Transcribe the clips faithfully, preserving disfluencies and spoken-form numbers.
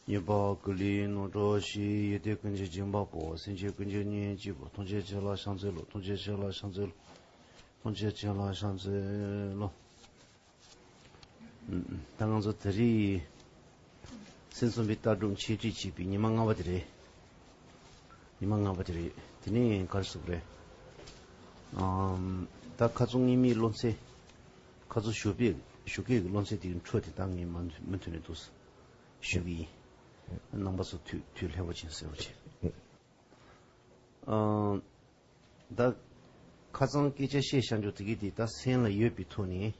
ཉེས་པ་ཀུན་ལས་རྣམ་གྲོལ་ཞིང་། ཡོན་ཏན་ཀུན་གྱི་སྦྱིན་པ་པོ། སེམས་ཅན་ཀུན་གྱི་གཉེན་གཅིག་པུ། ཐམས་ཅད་མཁྱེན་ལ་ཕྱག་འཚལ་ལོ། ཐམས་ཅད་མཁྱེན་ལ་ཕྱག་འཚལ་ལོ། ཐམས་ཅད་མཁྱེན་ལ་ཕྱག་འཚལ་ལོ། ད་ང་ཚོ་དེ་རིང་སེམས་གསུམ་པའི་ལྟ་གྲུབ་འཆད་ཁྲིད་བྱེད་པའི་ཉི་མ་ལྔ་པ་དེ་རེད། ཉི་མ་ལྔ་པ་དེ་རེད། དེ་ནས་ག་རེ་ཟེར་དགོས་རེད། ཨམ། ད་ཁ་སང་སྔོན་མའི་སློབ་ཚན། ཁ་སང་ཞོགས་པའི་ཞོགས་ཀའི་སློབ་ཚན་དེ་གི་འཕྲོ་དེ་ད་ངས་མུ་མུ་མཐུད་ནས་འདུག་ཞུ་གི་ཡིན། རྣམ་པ་ཚོ་དུས་དུས་ལྷག་པ་ཅན་གསལ་པོ་བྱེད། ཨམ། ད་ཁ་སང་སྐད་ཆ་བཤད་བཞག་རྒྱུ་དེ་གི་དེ་ད་སེམས་ལ་ཡོད་པའི་ཐོག་ནས།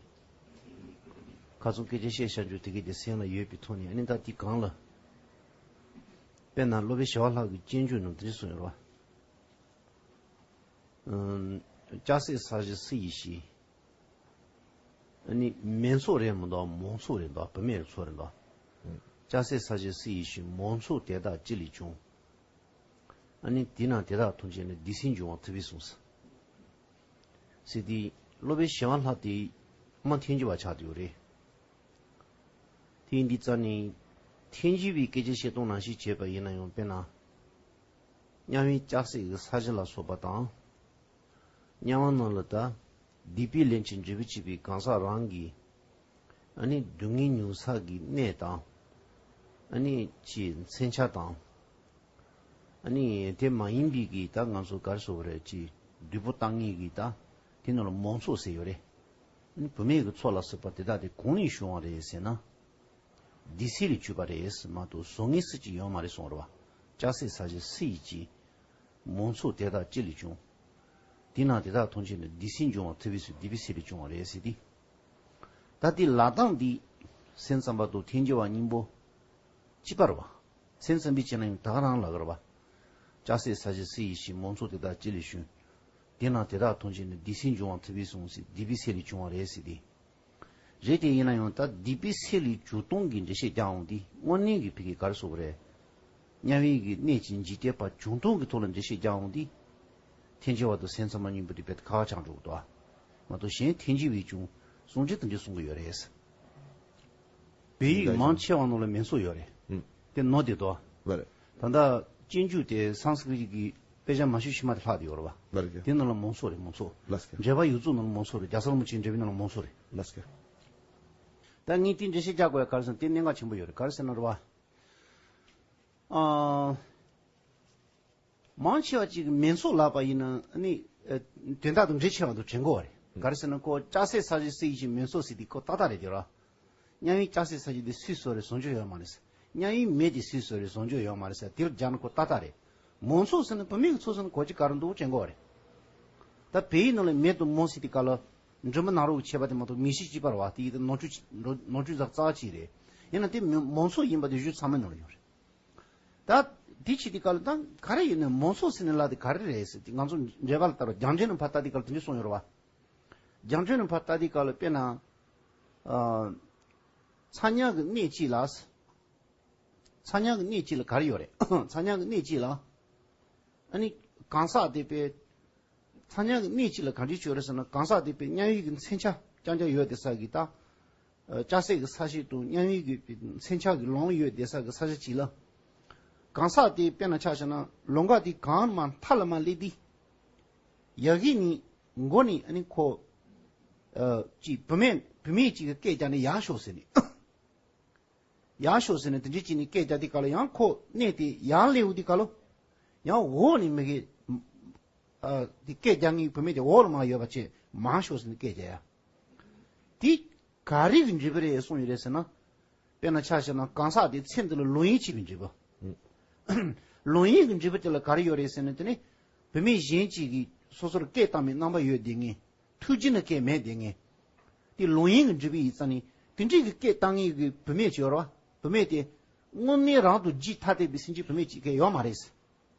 ཁ་སང་སྐད་ཆ་བཤད་བཞག་རྒྱུ་དེ་གི་དེ་སེམས་ལ་ཡོད་པའི་ཐོག་ནས། ཨ་ནི་ད་དེ་གང་ལ། དཔེར་ན་སློབ་དཔོན་ཞི་བ་ལྷ་གི་སྤྱོད་འཇུག་ནང་དེ་འདྲ་གསུངས་ཡོད་རེད་བ། ཨམ། ལྕགས་སྲེག་ས་གཞི་སུ་ཡིས་ཞིང་། ཨ་ནི་མེ་ཚོགས་རེད་མི་འདུག་མོ་ཚོགས་རེད་འདུག་བུད་མེད་ཚོགས་རེད་འདུག་ལྕགས་སྲེག་ས་གཞི་སུ་ཡིས་ཞིང་། མོ་ཚོགས་དེ་དག་ཅི་ལས་བྱུང་། ཨ་ནི་དེ་ན་དེ་དག་ཐམས་ཅད་ནི། བདུད་སྲིན་འབྱུང་བ་ཐུབ་པས་གསུངས་སོ། ཟེར་དེ། སློབ་དཔོན་ཞི་བ་ལྷ་དེ་མ་ཐལ་འགྱུར་བ་ཆགས་བསྡད་ཡོད་རེད། དེ་ཡིན་དུས་ཙང་ནས་ཐལ་འགྱུར་བའི་སྐད་ཆ་བཤད་སྟངས་ནང་བཞིན་བྱས་པ་ཡིན་ན་ཡང་། དཔེར་ན་དམྱལ་བའི་ལྕགས་སྲེག་གི་ས་གཞི་ལ་སོགས་པ་དང་། དམྱལ་བ་རྣམས་ལ་ད་སྡིག་པའི་ལས་ཀྱི་འབྲས་བུ་བྱས་པའི་གང་ཟག་རང་གི་ཨ་ནི་སྡུག་བསྔལ་མྱོང་ས་གི་གནས་དང་། ཨ་ནི་ཅིག་མཚོན་ཆ་དང་། ཨ་ནི་དེ་མ་ཡིན་པའི་གི་ད་ང་ཚོ་ག་རེ་ཟེར་དགོས་རེད། ཅིག་བདུད་པོ་བཏང་མཁན་གི་ད་དེ་ནང་ལ་མོ་ཚོགས་ཟེར་ཡོད་རེད། ཨ་ནི་བུད་མེད་ཀྱི་ཚོགས་ལ་སོགས་པ་དེ་དག་དེ་གང་ནས་བྱུང་བ་རེད་ཟེར་ན། བདུད་སྲིན་ལས་བྱུང་བ་རེད་མ་གཏོགས་བཟང་ངན་སུ་གཅིག་ཡོད་མ་རེད་གསུངས་རེད་བ། ལྕགས་སྲེག་ས་གཞི་སུ་ཡིས་ཞིང་། མོ་ཚོགས་དེ་དག་ཅི་ལས་བྱུང་། དེ་ན་དེ་དག་ཐམས་ཅད་ནི། བདུད་སྲིན་འབྱུང་བ་ཐུབ་པས་གསུངས། བདུད་པའི་སྲིན་ལས་བྱུང་བ་རེད་ཟེར་ཏེ། ད་དེ་ལབ་སྟངས་འདི་སེམས་ཙམ་པ་དང་ཐལ་འགྱུར་བ་གཉིས་པོ་གཅིག་པ་རེད་བ། སེམས་ཙམ་པས་བྱས་ན་ཡང་ད་ག་རང་ལབ་ཀྱི་རེད་བ། ལྕགས་སྲེག་ས་གཞི་སུ་ཡིས་ཞིང་། མོ་ཚོགས་དེ་དག་ཅི་ལས་བྱུང་། དེ་ན་དེ་དག་ཐམས་ཅད་ནི། བདུད་སྲིན་འབྱུང་བ་ཐུབ་པས་གསུངས་ཟེར། བདུད་པའི་སྲིན་ལས་བྱུང་བ་རེད་ཟེར་ཏེ། རེད་དེ་ཡིན་ན་ཡང་ད་བདུད་པའི་སྲིན་ལས་བྱུང་སྟངས་ཀྱི་འགྲེལ་བཤད་རྒྱག་འོང་དུས། དངོས་གནས་ཀྱི་ཕ་གི་ག་རེ་ཟེར་དགོས་རེད། དམྱལ་བའི་གི་གནས་ཀྱི་འཇིག་རྟེན་པ་བྱུང་སྟངས་ཀྱི་ཐོག་ལ་འགྲེལ་བཤད་རྒྱག་འོང་དུས། ཐལ་འགྱུར་བ་དང་སེམས་ཙམ་པ་གཉིས་པོ་དེ་རྦད་དེ་ཁག་ཆགས་འགྲོ་གི་འདུག་ཨ། མ་གཏོགས་གཞན་ཐལ་འགྱུར་བས་ཀྱང་གསུང་རྒྱུ་དེ་འདྲ་གསུང་གི་ཡོད་རེད། བོད་ཡིག་མང་ཆེ་བ་ནང་ལ་མེ་ཚོགས་ཡོད་རེད། ཨུམ། དེ་ནོར་བསྡད་འདུག་ཨ། ལགས་རེད། ད་ལྟ་སྤྱོད་འཇུག་དེ་སཾ་སྐྲྀ་ཏ་གི་དཔེ་ཆ་མང་ཤོས་ཕྱི་མ་དེ་ལྷག་བསྡད་ཡོད་རེད་བ། ལགས་རེད། དེ་ནང་ལ་མོ་ཚོགས་རེད། མོ་ཚོགས། ལགས་སོ། འགྲེལ་པ་ཡིག་གཟུགས་ནང་ལ་མོ་ཚོགས་རེད། རྒྱལ་ཚབ་རིན་པོ་ཆེའི་འགྲེལ་པའི་ནང་ལ་མོ་ཚོགས་རེད། ལགས་སོ། ད་ངས་དེ་འགྲེལ་བཤད་རྒྱག་དགོས་ཡ་ག་རེ་ཟེར་ན། དེ་གནད་འགག་ཆེན་པོ་ཡོད་རེད། ག་རེ་ཟེར་ན་རེད་བ། ཨ། མང་ཆེ་བ་ཅིག་གིས་མེ་ཚོགས་ལབ་པ་ཡིན་ན་ནི། ཨ། དོན་དག་དང་འབྲེལ་ཆེ་བ་དང་དྲན་གྱི་ཡོད་རེད། ག་རེ་ཟེར་ན་ཁོ་ལྕགས་སྲེག་ས་གཞི་སུ་ཡིས་ཞིང་། མེ་ཚོགས་ཟེར་དུས་ཁོ་ཏག་ཏག་རེད་དེ་ར། དམྱལ་བའི་ལྕགས་སྲེག་ས་གཞི་དེ་སུས་བཟོས་རེད། བཟོ་རྒྱུ་ཡོད་མ་རེད། དམྱལ་བའི་མེ་དེ་སུས་བཟོས་རེད། བཟོ་རྒྱུ་ཡོད་མ་རེད་ཟེར། དེ་རུ་སྦྱར་ན་ཁོ་ཏག་ཏག་རེད། མོ་ཚོགས་ཟེར་ན་བུད་མེད་ཀྱི་ཚོགས་ཟེར་ན་གོ་རྒྱུ་ག་རེ་འདུག་དྲན་གྱི་ཡོད་རེད། ད་བོད་ཡིག་ནང་ལ་མེ་དང་མོ་ཟེར་དུས་སྐབས་ལ་མགྲིན་པ་ནང་རོལ་གྱི་ཁྱད་པར་དེ་མ་གཏོགས་མིང་གཞི་གཅིག་པ་རེད་བ། དེ་ཡིན་དུས་ནོར་འཁྲུལ་ནོར་འཁྲུལ་རྩ་རྩ་གཅིག་རེད། ཡིན་ན་དེ་མོ་མོ་ཚོགས་ཡིན་པ་དེ་གཞུང་ཚང་མའི་ནང་ལ་ཡོད་རེད། ད་འདི་བྱེད་དུས་སྐབས་ལ་ད་ག་རེ་ཡིན་ནའི་མོ་ཚོགས་ཟེར་ནས་ལབ་དེ་ག་རེ་རེད་ཟེར་དུས། ང་ཚོ་འགྲེལ་པ་ལ་ལྟ་རོགས། རྒྱང་མཐོང་ནས་ཕར་ལྟ་དུས་སྐབས་ལ་དེ་འདྲ་གསུངས་ཡོད་རེད་བ། རྒྱང་མཐོང་ནས་ཕར་ལྟ་དུས་སྐབས་ལ་དཔེར་ན། ཨ། ཚ་དམྱལ་གྱི་གནས་གཅིག་ལ། ཚ་དམྱལ་གྱི་གནས་གཅིག་ལ་ག་རེ་ཡོད་རེད། ཚ་དམྱལ་གྱི་གནས་གཅིག་ལ། ཨ་ནི་གང་ཟག་དེ་དཔེ། ཚ་དམྱལ་གྱི་གནས་གཅིག་ལ་ག་འདྲ་ཅིག་ཡོད་རེད་ཟེར་ན། གང་ཟག་དེ་དཔེ་དམྱལ་བའི་གི་མཚོན་ཆ་རྐྱང་རྐྱང་ཡོད་བསྡད་ས་གི་ད། ལྕགས་སྲེག་གི་ས་གཞི་དང་དམྱལ་བའི་གི་མཚོན་ཆ་གི་ལོང་ཡོད་བསྡད་ས་གི་ས་གཞི་གཅིག་ལ། གང་ཟག་དེ་དཔེར་ན་ཆ་བཞག་ན་ལོང་ག་དེ་གང་མ་མཐའ་ལ་མ་སླེབས་དུས། ཡ་གི་ནི་མགོ་ནི་ཨ་ནི་ཁོ། ཨ། ཅིག་བུད་མེད་བུད་མེད་ཅིག་གི་སྐད་རྒྱག་ནས་ཡར་ཤོག་ཟེར་ནས། ཡར་ཤོག་ཟེར་ནས་དེ་འདྲ་བྱས་ནས་སྐད་རྒྱག་དུས་སྐབས་ལ་ཡང་ཁོ་གནས་དེ་ཡར་སླེབས་ཡོང་དུས་སྐབས་ལ། ཡང་འོག་ནས་མི་གི། ཨ། དེ་སྐད་རྒྱག་མཁན་བུད་མེད་དེ་འོག་ལ་མར་ཡོད་པ་བྱས་མར་ཤོག་ཟེར་ནས་སྐད་རྒྱག་ཡ། དེ་ག་རེ་གི་འབྲས་བུ་རེད་གསུངས་ཡོད་རེད་ཟེར་ན། དཔེར་ན་ཆ་བཞག་ན་གང་ཟག་དེ་ཚེ་འདི་ལ་ལོང་ཡིན་བྱས་པའི་འབྲས་བུ། ལོང་ཡིན་གྱི་འབྲས་བུ་དེ་ལ་ག་རེ་ཡོད་རེད་ཟེར་ན། དེ་ནི་བུད་མེད་གཞན་གཅིག་གིས་སོ་སོར་སྐད་བཏང་བའི་རྣམ་པ་ཡོད་བསྡད་མཁན། ཐུགས་རྗེ་ནི་སྐད་མེད་བསྡད་མཁན། དེ་ལོང་ཡིན་གྱི་འབྲས་བུ་ཡིན་ཙང་ནི་དེ་འདྲའི་གི་སྐད་བཏང་མཁན་གྱི་བུད་མེད་ཅིག་ཡོད་རེད་བ། བུད་མེད་དེ་དངོས་གནས་རང་དང་རྒྱུད་ཐ་དད་པའི་སེམས་ཅན་བུད་མེད་ཅིག་གི་ཡོད་མ་རེད།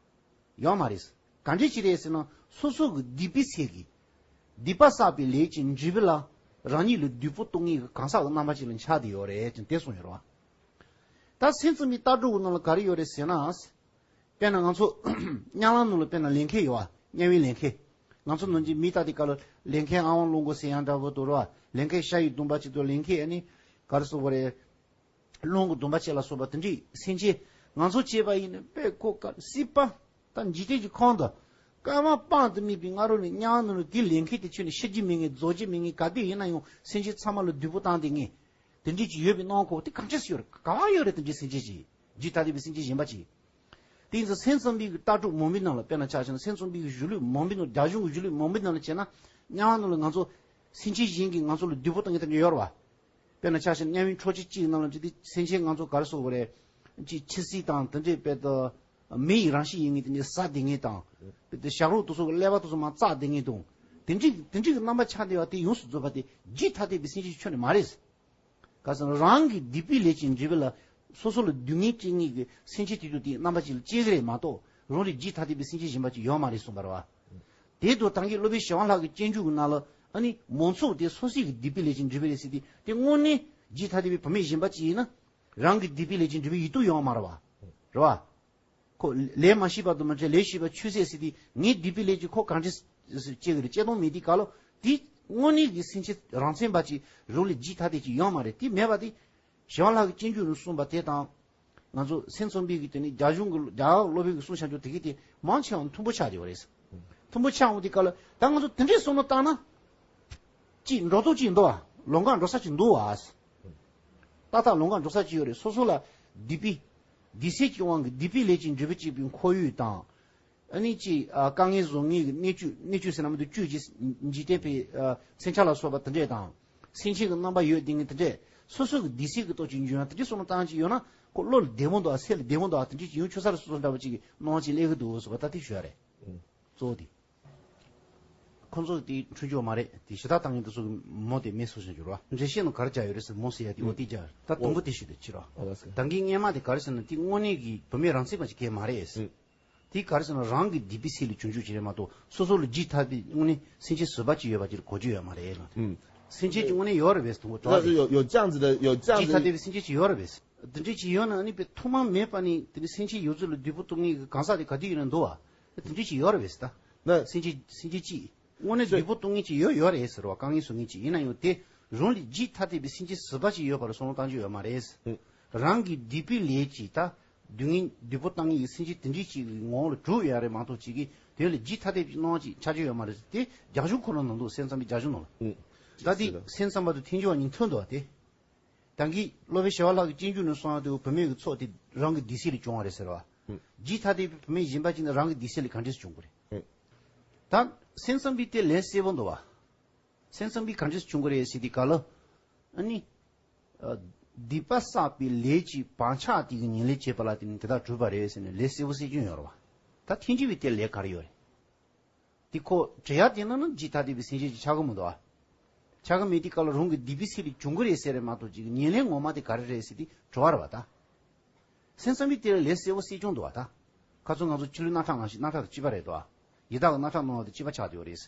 ཡོད་མ་རེད། ག་འདྲ་ཅིག་རེད་ཟེར་ན། སོ་སོ་གི་སྡིག་པའི་ཚེ་གི་སྡིག་པ་བསགས་པའི་ལས་ཀྱི་འབྲས་བུ་ལ་རང་ཉིད་ལ་བདུད་པོ་གཏོང་མཁན་གྱི་གང་ཟག་གི་རྣམ་པ་ཅིག་ལ་འཆར་བསྡད་ཡོད་རེད་ཅེས་དེ་གསུངས་ཡོད་རེད་བ། ད་སེམས་ཙམ་པའི་ལྟ་གྲུབ་ནང་ལ་ག་རེ་ཡོད་རེད་ཟེར་ན། དཔེར་ན་ང་ཚོ་དམྱལ་བ་ནང་ལ་དཔེར་ན་ལེན་མཁན་ཡོད་བ། དམྱལ་བའི་ལེན་མཁན། ང་ཚོ་ནང་གི་མི་ལྟ་དུས་སྐབས་ལ་ལེན་མཁན་ཨ་ཝང་བློ་མགོ་ཟེར་ཡང་འདྲ་བོ་འདུག་ར། ལེན་མཁན་ཤ་ཡི་སྡོམ་པ་ཅིག་འདུག་ལེན་མཁན་ཨ་ནི་ག་རེ་ཟེར་དགོས་རེད། རླུང་གི་སྡོམ་པ་བྱས་ལ་སོགས་པ་དེ་འདྲའི་སེམས་ཅན་ང་ཚོ་བྱས་པ་ཡིན་ན་དཔེ་ཁོ་དཀར་སྲིད་པ། ད་འཇིག་རྟེན་གྱི་ཁམས་དང་། སྐར་མ་སྤང་དུ་དམིགས་པའི་སྔ་རོལ་ནས་མྱ་ངན་ལས་འདས་ལས་མཁན་དེ་ཁྱོད་ནི་ཤི་རྒྱུ་མེད་མཁན་རྫོགས་རྒྱུ་མེད་མཁན་ག་དུས་ཡིན་ན་ཡང་སེམས་ཅན་ཚང་མ་ལ་བདུད་པོ་བཏང་བསྡད་མཁན། དེ་འདྲས་ཅིག་ཡོད་པའི་སྣང་ཁོག་དེ་གང་འདྲས་ཡོད་རེད། ག་བ་ཡོད་རེད། དེ་འདྲས་སེམས་ཅན་ཅིག་འཇིག་ཐ་དད་པའི་སེམས་ཅན་གཞན་པ་ཅིག་དེ་ཡིན་ཙང་སེམས་ཙམ་པའི་གི་ལྟ་གྲུབ་མང་པོའི་ནང་ལ་དཔེར་ན་ཆ་བཞག་ན་སེམས་ཙམ་པའི་གི་གཞུང་ལུགས་མང་པོའི་ནང་རྒྱ་གཞུང་གི་གཞུང་ལུགས་མང་པོའི་ནང་ལ་བྱས་ན་དམྱལ་བ་ནང་ལ་ང་ཚོ་སེམས་ཅན་གཞན་གྱིས་ང་ཚོ་ལ་བདུད་པོ་བཏང་མཁན་དེ་འདྲས་ཡོད་རེད་བ། དཔེར་ན་ཆ་བཞག་ན་དམྱལ་བའི་འཕྲོ་ཆོས་གཅིག་ནང་ལ་འདྲ་དེ་སེམས་ཅན་ང་ཚོ་ག་རེ་ཟེར་དགོས་རེད། ཅིག་འཆི་སྲིད་དང་དེ་འདྲས་དཔེ་དང་། མི་ཡི་རང་གཤིས་ཡིན་ངེས་དེ་འདྲས་ཟ་བསྡད་མཁན་དང་། དཔེ་དེ་ཞག་རོགས་དེ་ཚོ་གི་ཀླད་པ་དེ་ཚོ་མར་བཙགས་བསྡད་མཁན་དང་། དེ་འདྲས་དེ་འདྲས་ཀྱི་རྣམ་པ་ཆགས་བསྡད་པ་དེ་ཡོངས་སུ་རྫོགས་པ་དེ་འཇིག་ཐ་དད་པའི་སེམས་ཅན་ཁྱོན་ནས་མ་རེད། ག་ཟེར་ན་རང་གི་སྡིག་པའི་ལས་ཀྱི་འབྲས་བུ་ལ་སོ་སོ་ལ་སྡུག་བསྔལ་སྐྱེ་མཁན་གྱི་སེམས་ཅན་དེ་ཚོ་དེའི་རྣམ་པ་ཅིག་ལ་སྐྱེ་གི་རེད་མ་གཏོགས་རང་ལས་འཇིག་ཐ་དད་པའི་སེམས་ཅན་གཞན་པ་ཅིག་ཡོད་མ་རེད་གསུངས་པ་རེད་བ། དེ་དང་ཐང་གི་སློབ་དཔོན་ཞི་བ་ལྷ་གི་སྤྱོད་འཇུག་གི་ནང་ལ་ཨ་ནི་མང་ཚོགས་དེ་སོ་སོའི་གི་སྡིག་པའི་ལས་ཀྱི་འབྲས་བུ་རེད་ཟེར་ཏེ་དེ་དངོས་གནས་འཇིག་ཐ་དད་པའི་བུད་མེད་གཞན་པ་ཅིག་ཡིན་ན་རང་གི་སྡིག་པའི་ལས་ཀྱི་འབྲས་བུ་ཡིན་དུ་ཡོད་མ་རེད་བ། རེད་བ། ཁོ་ལས་མ་ཤེས་པ་དུ་མ་བྱས་ལས་ཤེས་པ་ཆོས་ཟད་ཟེར་ཏེ་ངའི་སྡིག་པའི་ལས་ཀྱིས་ཁོ་གང་འདྲས་སྐྱེ་གི་རེད་སྐྱེ་སྟངས་མེད་དེ་ག་ལོ། དེ་དངོས་གནས་ཀྱི་སེམས་ཅན་རང་མཚན་པ་ཅིག་རང་ལས་འཇིག་ཐ་དད་ཅིག་ཡོད་མ་རེད། དེ་མེད་པ་དེ་ཞི་བ་ལྷ་གི་སྤྱོད་འཇུག་ནས་གསུངས་པ་དེ་དང་། ང་ཚོ་སེམས་ཙམ་པའི་གི་དེ་ནི་རྒྱ་གཞུང་གི་རྒྱ་གར་སློབ་དཔོན་གྱི་གསུང་བྱང་ཆུབ་དེ་གི་དེ་མང་ཆེ་བ་མཐུན་པོ་ཆགས་བསྡད་པ་རེད། མཐུན་པོ་ཆགས་འོང་དེ་ག་ལ་ད་ང་ཚོ་དེ་འདྲའི་བསམ་བློ་བཏང་ན། ཅིག་འགྲོ་སྟངས་ཅིག་འདུག་བ། ལམ་ཁ་འགྲོ་ས་ཅིག་འདུག་བ། ཏག་ཏག་ལམ་ཁ་འགྲོ་ས་ཅིག་ཡོད་རེད། སོ་སོ་ལ་སྡིག་པའི་སྡིག་སེལ་གྱི་དབང་གིས་སྡིག་པའི་ལས་ཀྱི་འབྲས་བུ་བྱས་པའི་ཁོར་ཡུག་དང་། ཨ་ནི་ཅིག་ཨ་དཀའ་ངལ་བཟོ་མཁན་གྱི་གནས་བཅུ་གནས་བཅུ་ཟེར་ན་མི་འདུག་བཅུ་ཅིག་འཇིག་རྟེན་པའི་ཨ་མཚོན་ཆ་ལ་སོགས་པ་དེ་འདྲས་དང་། སེམས་ཅན་གྱི་རྣམ་པ་ཡོད་དེ་ངས་དེ་འདྲས་སོ་སོ་གི་སྡིག་སེལ་གྱི་སྟོབས་ཀྱིས་འཇུག་ཡང་དེ་འདྲས་བསམ་བློ་བཏང་ཅིག་ཡོད་ན་ཁོ་བློ་ལ་བདེ་མོ་འདུག་ཨ་སེམས་ལ་བདེ་མོ་འདུག་ཨ་དེ་འདྲས་ཅིག་ཡོང་ཆོག་ས་རེད་སོ་སོ་འདྲ་པོ་ཅིག་གི་སྣང་བ་ཅིག་སླེབས་ཀྱི་འདུག་ཟེར་བ་ད་དེ་ཞུ་ཡ་རེད། གཙོ་བོ་དེ། ཁོ་ཚོ་དེ་འཁྲུན་ཆོག་མ་རེད་དེ་ཞེ་དྲག་བཏང་མཁན་དེ་ཚོ་གི་མོ་དེ་མེད་སོ་ཞེས་བརྗོད་རོགས། འགྲེལ་བཤད་ནང་ག་རེ་བྱ་ཡོད་རེད་ཟེར་མོ་ཟེར་ཡ་དེ་འོ་དེ་རྒྱ་ད་དང་པོ་དེ་ཞུ་དེ་ཕྱི་རོགས། ད་གིན་སྔས་མ་དེ་ག་རེ་ཟེར་ན་དེ་དངོས་གནས་ཀྱི་བུད་མེད་རང་ཚིག་པ་ཅིག་གས་མ་རེད། དེ་ག་རེ་ཟེར་ན་རང་གི་སྡིག་པའི་སེལ་ལས་བྱུང་བྱུང་ཅིག་རེད་མ་གཏོགས་སོ་སོ་ལ་འཇིག་ཐ་དད་དངོས་གནས་སེམས་ཅན་བཟོད་པ་ཅིག་ཡོད་པ་ཅིག་གོ་རྒྱུ་ཡོད་མ་རེད་ལ། སེམས་ཅན་ཅིག་དངོས་གནས་ཡོད་རེད་པས་དང་པོ་དྲོ་བ་རེད། འཇིག་ཐ་དད་པའི་སེམས་ཅན་ཅིག་ཡོད་རེད་པས། དེ་འདྲས་ཅིག་ཡོད་ན་ཨ་ནི་པའི་ཐུགས་མ་མེད་པ་ནི་དེ་འདྲའི་སེམས་ཅན་ཡོད་ཚུལ་ལ་སྡིག་པ་གཏོང་མཁན་གྱི་གང་ཟག་དེ་ག་དུས་ཡིན་ན་འདུག་བ། དེ་འདྲས་ཅིག་ཡོད་རེད་པས་ད། ན། སེམས་ཅན་སེམས་ཅན་གཅིག་དངོས་གནས་སྡིག་པ་གཏོང་མཁན་ཅིག་ཡོད་ཡོད་རེད་ཟེར་བ་དཀའ་ངལ་བཟོ་མཁན་ཅིག་ཡིན་ན་ཡང་དེ་རང་ལས་འཇིག་ཐ་དད་པའི་སེམས་ཅན་བཟོད་པ་ཅིག་ཡོད་པར་བསམ་བློ་བཏང་རྒྱུ་ཡོད་མ་རེད། རང་གི་སྡིག་པའི་ལས་ཀྱིས་ད་སྡུག་བསྔལ་སྡིག་པ་བཏང་མཁན་གྱི་སེམས་ཅན་དེ་འདྲའི་ཅིག་གི་ངོ་བོ་ལ་གྲུབ་ཡོད་རེད་མ་གཏོགས་ཅིག་གིས་དེ་ལས་འཇིག་ཐ་དད་པའི་སྣང་བ་ཅིག་ཆགས་རྒྱུ་ཡོད་མ་རེད། དེ་རྒྱ་གཞུང་ཁོ་རང་ནང་འདུག་སེམས་ཙམ་པའི་རྒྱ་གཞུང་ནང་ལ། ད་དེ་སེམས་ཙམ་པ་དང་ཐལ་འགྱུར་བ་གཉིས་མཐུན་འདུག་བ་དེ། ད་གིན་སློབ་དཔོན་ཞི་བ་ལྷ་གི་སྤྱོད་འཇུག་ནས་གསུངས་ཡོད་དེ་བུད་མེད་ཀྱི་ཚོགས་དེ་རང་གི་སྡིག་སེལ་ལས་བྱུང་བ་རེད་ཟེར་བ། ཨུ། འཇིག་ཐ་དད་པའི་བུད་མེད་གཞན་པ་ཅིག་ནི་རང་གི་སྡིག་སེལ་ལས་ག་འདྲས་སེ་བྱུང་གི་རེད། ཨུ། ད་སེམས་ཙམ་པའི་དེ་ལས་གསལ་པོ་འདུག་བ། སེམས་ཙམ་པའི་ག་འདྲས་སེ་བྱུང་གི་རེད་ཟེར་དུས་ག་ལ། ཨ་ནི། ཨ། སྡིག་པ་བསགས་པའི་ལས་ཀྱི་བག་ཆགས་དེ་གི་ཉེར་ལེན་བྱས་པ་ལ་བརྟེན་ནས་དེ་དག་གྲུབ་པ་རེད་ཟེར་ནས་ལས་གསལ་པོ་གསལ་རྐྱང་ཡོད་རེད་བ། ད་ཐལ་འགྱུར་བའི་དེ་ལས་ག་རེ་ཡོད་རེད། དེ་ཁོ་འགྲེལ་ཡག་དེ་ནང་ན་འཇིག་ཐ་དད་པའི་སེམས་ཅན་ཅིག་ཆགས་ཀྱི་མི་འདུག་ཨ། ཆགས་ཀྱི་མེད་དུས་ག་ལ་རང་གི་སྡིག་པའི་སེལ་ལས་བྱུང་གི་རེད་ཟེར་རེད་མ་གཏོགས་ཅིག་ཉེར་ལེན་ངོ་མ་དེ་ག་རེ་རེད་ཟེར་དེ་དྲི་བ་རེད་བ་ད། སེམས་ཙམ་པའི་དེ་ལ་ལས་གསལ་པོ་གསལ་རྐྱང་འདུག་བ་ད། ཁ་ཚོ་ང་ཚོ་ཕྱི་ལུས་རྣམ་གྲངས་ནང་བཞིན་རྣམ་གྲངས་དང་གཅིག་པ་རེད་དོ། ཡི་དྭགས་ཀྱི་རྣམ་གྲངས་སྣང་བ་དང་གཅིག་པ་ཆགས་བསྡད་ཡོད་རེད།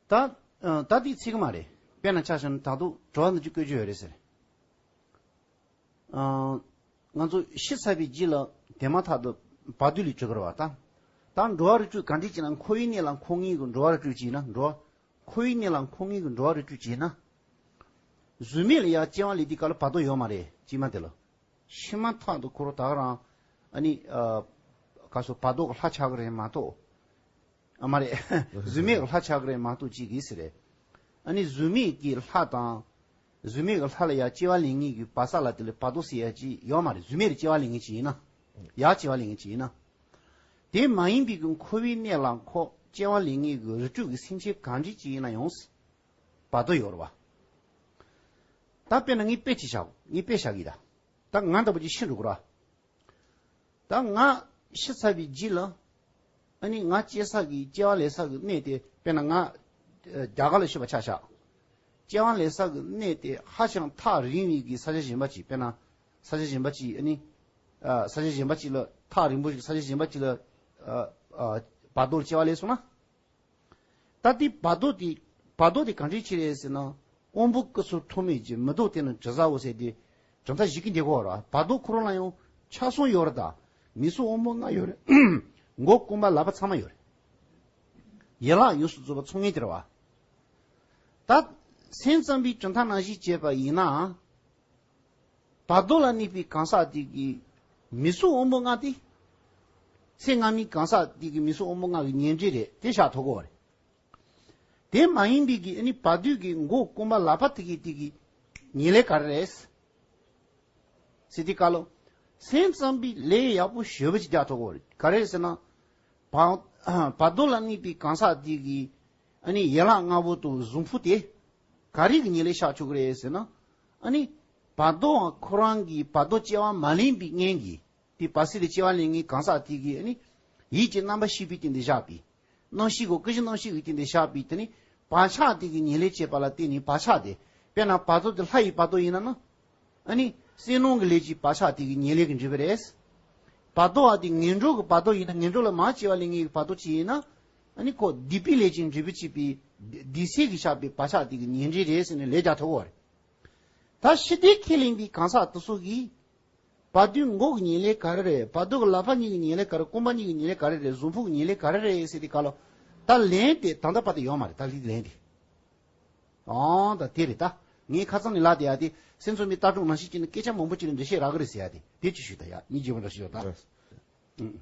ད། ད་དེ་ཚིག་མ་རེད། དཔེར་ན་ཆ་བཞག་ན་ད་དུང་དྲི་བ་འདི་ཅིག་བཀོད་རྒྱུ་ཡོད་རེད་ཟེར། ཨ། ང་ཚོ་ཤི་ཚར་བའི་རྗེས་ལ་དེ་མ་ཐག་ཏུ་བར་དོ་ལས་གྲོལ་གི་རེད་བ་ད། ད་འགྲོ་བ་རིགས་དྲུག་ག་འདྲས་ཅིག་ན་འཁོར་བའི་གནས་ལ་འཁོར་མཁན་གྱི་འགྲོ་བ་རིགས་དྲུག་ཅིག་ན་འགྲོ། འཁོར་བའི་གནས་ལ་འཁོར་མཁན་གྱི་འགྲོ་བ་རིགས་དྲུག་ཅིག་ན། གཟུགས་མེད་ལ་ཡང་སྐྱེ་བ་ལེན་དུས་སྐབས་ལ་བར་དོ་ཡོད་མ་རེད་ཅིག་མ་དེ་ལ། ཤི་མ་ཐག་ཏུ་ཁོ་རང་ད་ག་རང་། ཨ་ནི། ཨ། ག་སོ་བར་དོ་གི་ལྷ་ཆགས་ཀྱི་རེད་མ་གཏོགས། ཨ་མ་རེད། གཟུགས་མེད་ཀྱི་ལྷ་ཆགས་ཀྱི་རེད་མ་གཏོགས་ཅིག་གིས་ཟེར་རེད། ཨ་ནི་གཟུགས་མེད་ཀྱི་ལྷ་དང་། གཟུགས་མེད་ཀྱི་ལྷ་ལ་ཡང་སྐྱེ་བ་ལེན་མཁན་གྱི་བར་ས་ལ་དེ་ལ་བར་དོ་ཟེར་ཡ་ཅིག་ཡོད་མ་རེད། གཟུགས་མེད་ལ་སྐྱེ་བ་ལེན་མཁན་ཅིག་ཡིན་ན། ཡར་སྐྱེ་བ་ལེན་མཁན་ཅིག་ཡིན་ན། དེ་མ་ཡིན་པའི་གི་འཁོར་བའི་གནས་ལ་འཁོར་སྐྱེ་བ་ལེན་མཁན་གྱི་རིགས་དྲུག་གི་སེམས་ཅན་གང་འདྲ་ཅིག་ཡིན་ན་ཡང་། བར་དོ་ཡོད་རེད་བ། ད་དཔེར་ན་ངས་དཔེ་ཅིག་བཞག་ངས་དཔེ་བཞག་གི་ད། ད་ང་འདྲ་པོ་ཅིག་ཤི་འགྲོ་གི་རེད་བ། ད་ང་ཤི་ཚར་བའི་རྗེས་ལ། ཨ་ནི་ང་སྐྱེ་ས་གི་སྐྱེ་བ་ལེན་ས་གི་གནས་དེ་དཔེར་ན་ང་རྒྱ་གར་ལ་ཤི་བ་ཆ་བཞག་སྐྱེ་བ་ལེན་ས་གི་གནས་དེ་ཧ་ཅང་ཐག་རིང་བའི་གི་ས་ཆ་གཞན་པ་ཅིག་དཔེར་ན་ས་ཆ་གཞན་པ་ཅིག་ཨ་ནི། ས་ཆ་གཞན་པ་ཅིག་ལ་ཐག་རིང་པོ་ཞིག་ས་ཆ་གཞན་པ་ཅིག་ལ། བར་དོར་སྐྱེ་བ་ལེན་སོང་ན། ད་དེ་བར་དོ་དེ་བར་དོ་དེ་གང་འདྲས་ཅིག་རེད་ཟེར་ན། དབང་པོ་སྐུ་གསུམ་ཐོགས་མེད་ཀྱི། མི་ལྡོག་དེ་ནི་དྲི་ཟ་འོ་ཟེར་ཏེ། གྲུབ་མཐའ་བཞི་གི་འདི་གོ་ར་བར་དོ་ཁོ་རང་ལ་ཡང་ཆགས་སོང་ཡོད་རེད་ད། མིག་གཟུགས་དབང་པོ་ལྔ་ཡོད་རེད། མགོ་རྐང་པ་ལག་པ་ཚང་མ་ཡོད་རེད། ཡན་ལག་ཡོངས་སུ་རྫོགས་པ་ཚང་ངེས་དེ་རེད་བ། ད་སེམས་ཙམ་པའི་གྲུབ་མཐའ་ནང་བཞིན་བྱས་པ་ཡིན་ན། བར་དོ་ལ་གནས་པའི་གང་ཟག་དེ་གི་མི་གཟུགས་དབང་པོ་ལྔ་དེ། ཚེ་སྔ་མའི་གང་ཟག་དེ་གི་མི་གཟུགས་དབང་པོ་ལྔ་གི་ཉེར་འབྲེལ་རེད། དེ་བཞག་ཐུབ་ཀྱི་ཡོད་རེད། དེ་མ་ཡིན་པའི་གི་ཨ་ནི་བར་དོའི་གི་མགོ་རྐང་པ་ལག་པ་དེ་གི་དེ་གི་ཉེར་ལེན་ག་རེ་རེད། ཟེར་དུས་སྐབས་ལ། སེམས་ཙམ་པའི་ལན་ཡག་པོ་ཞེ་པོ་ཅིག་རྒྱག་ཐུབ་ཀྱི་ཡོད་རེད། ག་རེ་ཟེར་ན། བར་བར་དོ་ལ་གནས་པའི་གང་ཟག་དེ་གི་ཨ་ནི་ཡན་ལག་ལྔ་པོ་དང་གཟུགས་ཕུང་དེ། ག་རེ་གི་ཉེར་ལེན་བཞག་ཆོག་གི་རེད་ཟེར་ན། ཨ་ནི་བར་དོའང་ཁོ་རང་གི་བར་དོ་སྐྱེ་བ་མ་ལེན་པའི་གཉེན་གྱི། དེ་བར་སྲིད་དུ་སྐྱེ་བ་ལེན་མཁན་གང་ཟག་དེ་གི་ཨ་ནི་ཡིད་ཀྱི་རྣམ་པར་ཤེས་པའི་སྟེང་དུ་བཞག་པའི། རྣམ་ཤེས་གོ་ཀུན་གཞི་རྣམ་ཤེས་ཀྱི་སྟེང་དུ་བཞག་པའི་དེ་ནི་བག་ཆགས་དེ་གི་ཉེར་ལེན་བྱེད་པ་ལ་བརྟེན་ནས་བག་ཆགས་དེ། དཔེར་ན་བར་དོ་དེ་ལྷ་ཡི་བར་དོ་ཡིན་ན་ན། ཨ་ནི་བསོད་ནམས་ཀྱི་ལས་ཀྱི་བག་ཆགས་དེ་གི་ཉེར་ལེན་གྱི་འབྲས་བུ་རེད། བར་དོ་བ་དེ་ངན་འགྲོ་གི་བར་དོ་ཡིན་ན་ངན་འགྲོ་ལ་མར་སྐྱེ་བ་ལེན་མཁན་གྱི་བར་དོ་ཅིག་ཡིན་ན། ཨ་ནི་ཁོ་སྡིག་པའི་ལས་ཀྱི་འབྲས་བུ་བྱེད་པའི་སྡིག་སྡིག་སེལ་གྱི་བྱ་བའི་བག་ཆགས་དེ་གི་ཉེར་འབྲས་རེད་ཟེར་ནས་ལན་རྒྱག་ཐུབ་ཀྱི་ཡོད་རེད། ད་ཤི་དུས་ཁས་ལེན་པའི་གང་ཟག་དེ་ཚོ་གིས། བར་དོའི་མགོ་གི་ཉེར་ལེན་ག་རེ་རེད། བར་དོ་གི་ལག་པ་གཉིས་ཀྱི་ཉེར་ལེན་ག་རེ། རྐང་པ་གཉིས་ཀྱི་ཉེར་ལེན་ག་རེ་རེད། གཟུགས་ཕུང་གི་ཉེར་ལེན་ག་རེ་རེད་ཟེར་དུས་སྐབས་ལ། ད་ལན་དེ་ད་ལྟ་བར་དུ་ཡོད་མ་རེད། ད་ལན་དེ། ཨང་ད་དེ་རེད་ད། ངས་ཁ་སང་ནས་ལབ་བསྡད་ཡ་དེ། སེམས་ཙམ་པའི་ལྟ་གྲུབ་ནང་བཞིན་བྱས་ནས་སྐད་ཆ་མང་པོ་ཅིག་ལ་འགྲེལ་བཤད་རག་གི་རེད་ཟེར་ཡ་དེ། དེ་ཅིག་ཞུས་ད་ཡ། ངས་བརྗེད་པ་འདྲ་ཞིག་ཡོད་ད། ལགས། ཨང་།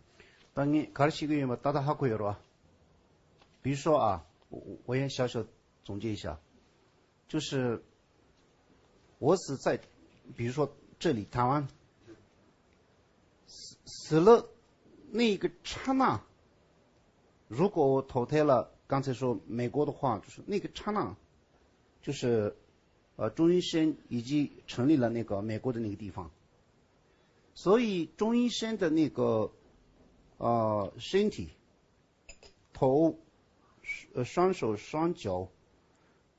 ད་ངས་ག་རེ་བཤད་ཀྱི་ཡོད་པ་ཏག་ཏག་ཧ་གོ་ཡོད་རེད་བ། 比如说啊，我我也小小总结一下，就是我死在，比如说这里台湾，死死了那一个刹那，如果我投胎了，刚才说美国的话，就是那个刹那，就是呃，中阴身已经成立了那个美国的那个地方，所以中阴身的那个呃身体、头、呃双手、双脚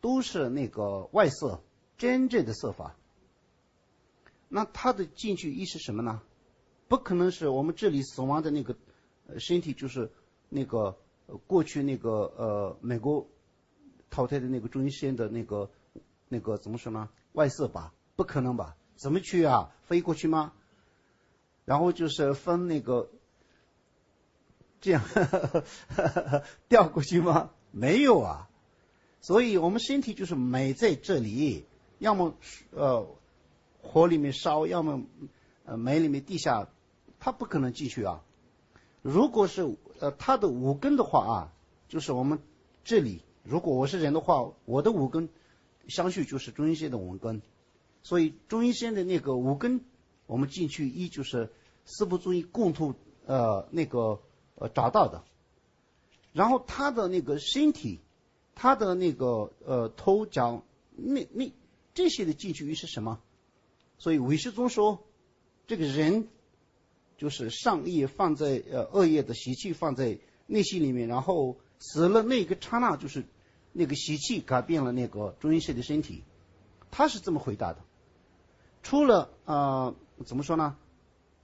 都是那个外色，真正的色法。那他的进去意是什么呢？不可能是我们这里死亡的那个呃身体，就是那个呃过去那个呃美国淘汰的那个中阴身的那个那个怎么说呢？外色吧，不可能吧？怎么去啊？飞过去吗？然后就是分那个这样掉过去吗？没有啊。所以我们身体就是埋在这里，要么呃火里面烧，要么呃埋里面地下，它不可能进去啊。如果是呃他的五根的话啊，就是我们这里，如果我是人的话，我的五根相续就是中阴身的五根，所以中阴身的那个五根，我们进去一就是四部中一共同呃那个呃找到的，然后他的那个身体，他的那个呃头脚那那这些的进去一是什么？所以唯识宗说，这个人就是善业放在呃恶业的习气放在内心里面，然后死了那个刹那，就是那个习气改变了那个中阴身的身体，他是这么回答的。除了呃怎么说呢？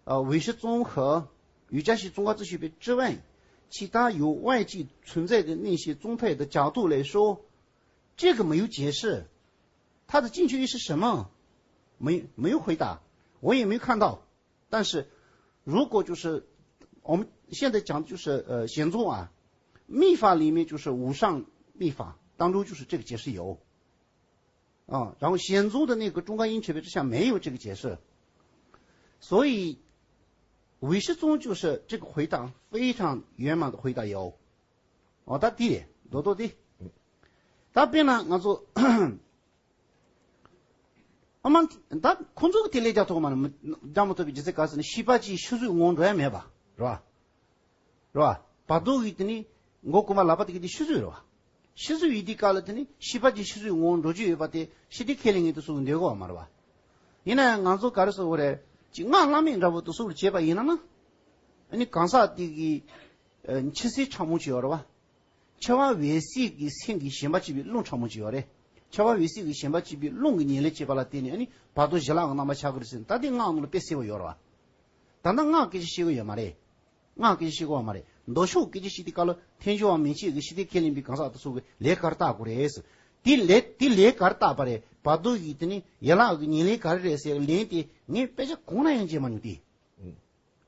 呃，唯识宗和瑜伽系宗教哲学之外，其他由外界存在的那些宗派的角度来说，这个没有解释。他的进去意是什么？没没有回答，我也没有看到。但是如果就是我们现在讲的就是呃显宗啊，密法里面就是无上密法当中就是这个解释有啊，然后显宗的那个中观因缘之下没有这个解释，所以唯识宗就是这个回答非常圆满的回答有。哦，他第一，多多的，他变了，我说。 ཨ་མ། ད་ཁོང་ཚོ་གི་དེ་ལས་རྒྱག་ཐུབ་མ་རེད། རྒྱག་མ་ཐུབ་པའི་རྒྱུ་མཚན་ག་ཟེར་ན་ཤེས་པ་ཅིག་ཤི་ཚུལ་ངོ་འགྲོ་ཡ་མེད་པ་རེད་བ། རེད་བ། བར་དོ་གི་དེ་ནི་མགོ་རྐང་པ་ལག་པ་དེ་གི་དེ་ཤི་ཚུལ་རེད་བ། ཤི་ཚུལ་ཡིན་དུས་སྐབས་ལ་དེ་ནི་ཤེས་པ་ཅིག་ཤི་ཚུལ་ངོ་འགྲོ་རྒྱུ་ཡོད་པ་དེ་ཤི་དེ་ཁས་ལེན་ངེས་དུ་སུ་འདོད་གོ་བ་མ་རེད་བ། ཡིན་ན་ཡང་ང་ཚོ་ག་རེ་ཟེར་དགོས་རེད། ཅིག་སྔགས་བླ་མེད་འདྲ་པོ་དུ་སུ་རུ་བྱས་པ་ཡིན་ན་ན། ཨ་ནི་གང་ཟག་དེ་གི་འཆི་སྲིད་ཕྲ་མོ་ཅིག་ཡོད་རེད་བ། འཆི་བ་འོད་གསལ་གྱི་སེམས་ཀྱི་ཞེན་པ་བཅས་པའི་རླུང་ཕྲ་མོ་ཅིག་ཡོད་རེད། འཆི་བ་འོད་གསལ་གྱི་ཞེན་པ་བཅས་པའི་རླུང་གི་ཉེར་ལེན་བྱེད་པ་ལ་བརྟེན་ནས་ཨ་ནི་བར་དོ་བཞི་ལའང་རྣམ་པ་ཆགས་ཀྱི་རེད་ཟེར་ད་དེ་སྔགས་ནང་ལ་དཔེ་གསལ་པོ་ཡོད་རེད་བ། ད་ལྟ་སྔགས་སྐད་ཆ་བཤད་ཀྱི་ཡོད་མ་རེད། སྔགས་སྐད་ཆ་བཤད་ཀྱི་ཡོད་མ་རེད། མདོ་ཕྱོགས་སྐད་ཆ་བཤད་དུས་སྐབས་ལ་ཐལ་འགྱུར་བ་མན་ཆད་ཀྱི་ཤི་དེ་ཁས་ལེན་པའི་གང་ཟག་དེ་ཚོ་གི་ལས་ག་རེ་བལྟ་དགོས་རེད་ཟེར། དེ་ལས་དེ་ལས་ག་རེ་བལྟ་བ་རེད། བར་དོ་ཡི་དེ་ནི་ཡན་ལག་གི་ཉེར་ལེན་ག་རེ་རེད་ཟེར་ལན་དེ་ངས་དཔེ་ཆ་གོང་ན་ཡང་མཇལ་མ་མྱོང་དེ།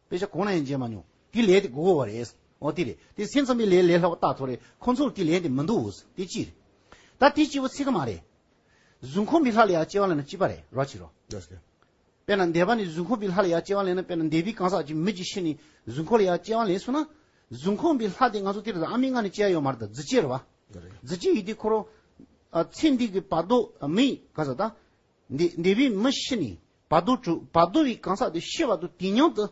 དཔེ་ཆ་གོང་ན་ཡང་མཇལ་མ་མྱོང་། དེ་ལས་དེ་དགོས་པ་རེད། འོ་དེ་རེད། དེ་སེམས་ཙམ་པའི་ལས་ལས་སླ་བ་ལྟ་ཐུབ་རེད། ཁོང་ཚོར་དེ་ལས་དེ་མི་འདུག་དེ་ཅི་རེད། ད་དེ་སྐྱེ་བོ་ཚིག་གི་མ་རེད། གཟུགས་ཁམས་མི་ལྷ་ལ་ཡང་སྐྱེ་བ་ལ་ན་སྐྱིད་པ་རེད་རོ་ཅི་རོ། ལགས་སོ། དཔེར་ན་འདས་པ་ནས་གཟུགས་ཕུང་པའི་ལྷ་ལ་ཡང་སྐྱེ་བ་ལེན་ན། དཔེར་ན་འདས་པའི་གང་ཟག་ཅིག་མི་གཅིག་ཤི་ནས་གཟུགས་ཁམས་ལ་ཡང་སྐྱེ་བ་ལེན་སོང་ན། གཟུགས་ཁམས་པའི་ལྷ་དེ་ང་ཚོ་དེ་རེད། ཨ་མའི་མངལ་ནས་སྐྱེ་ཡ་ཡོད་མ་རེད། ད་རྫུས་སྐྱེས་རེད་བ། རེད། རྫུས་སྐྱེས་ཡིན་དུས་ཁོ་རང་ཨ་ཚེ་འདི་གི་བར་དོ། མི་ག་ཟེར་ད། འདས་འདས་པའི་མི་ཤི་ནས་བར་དོ་གྲུབ། བར་དོ་བའི་གང་ཟག་དེ་ཤི་བར་དུ་དེ་མཉམ་དུ།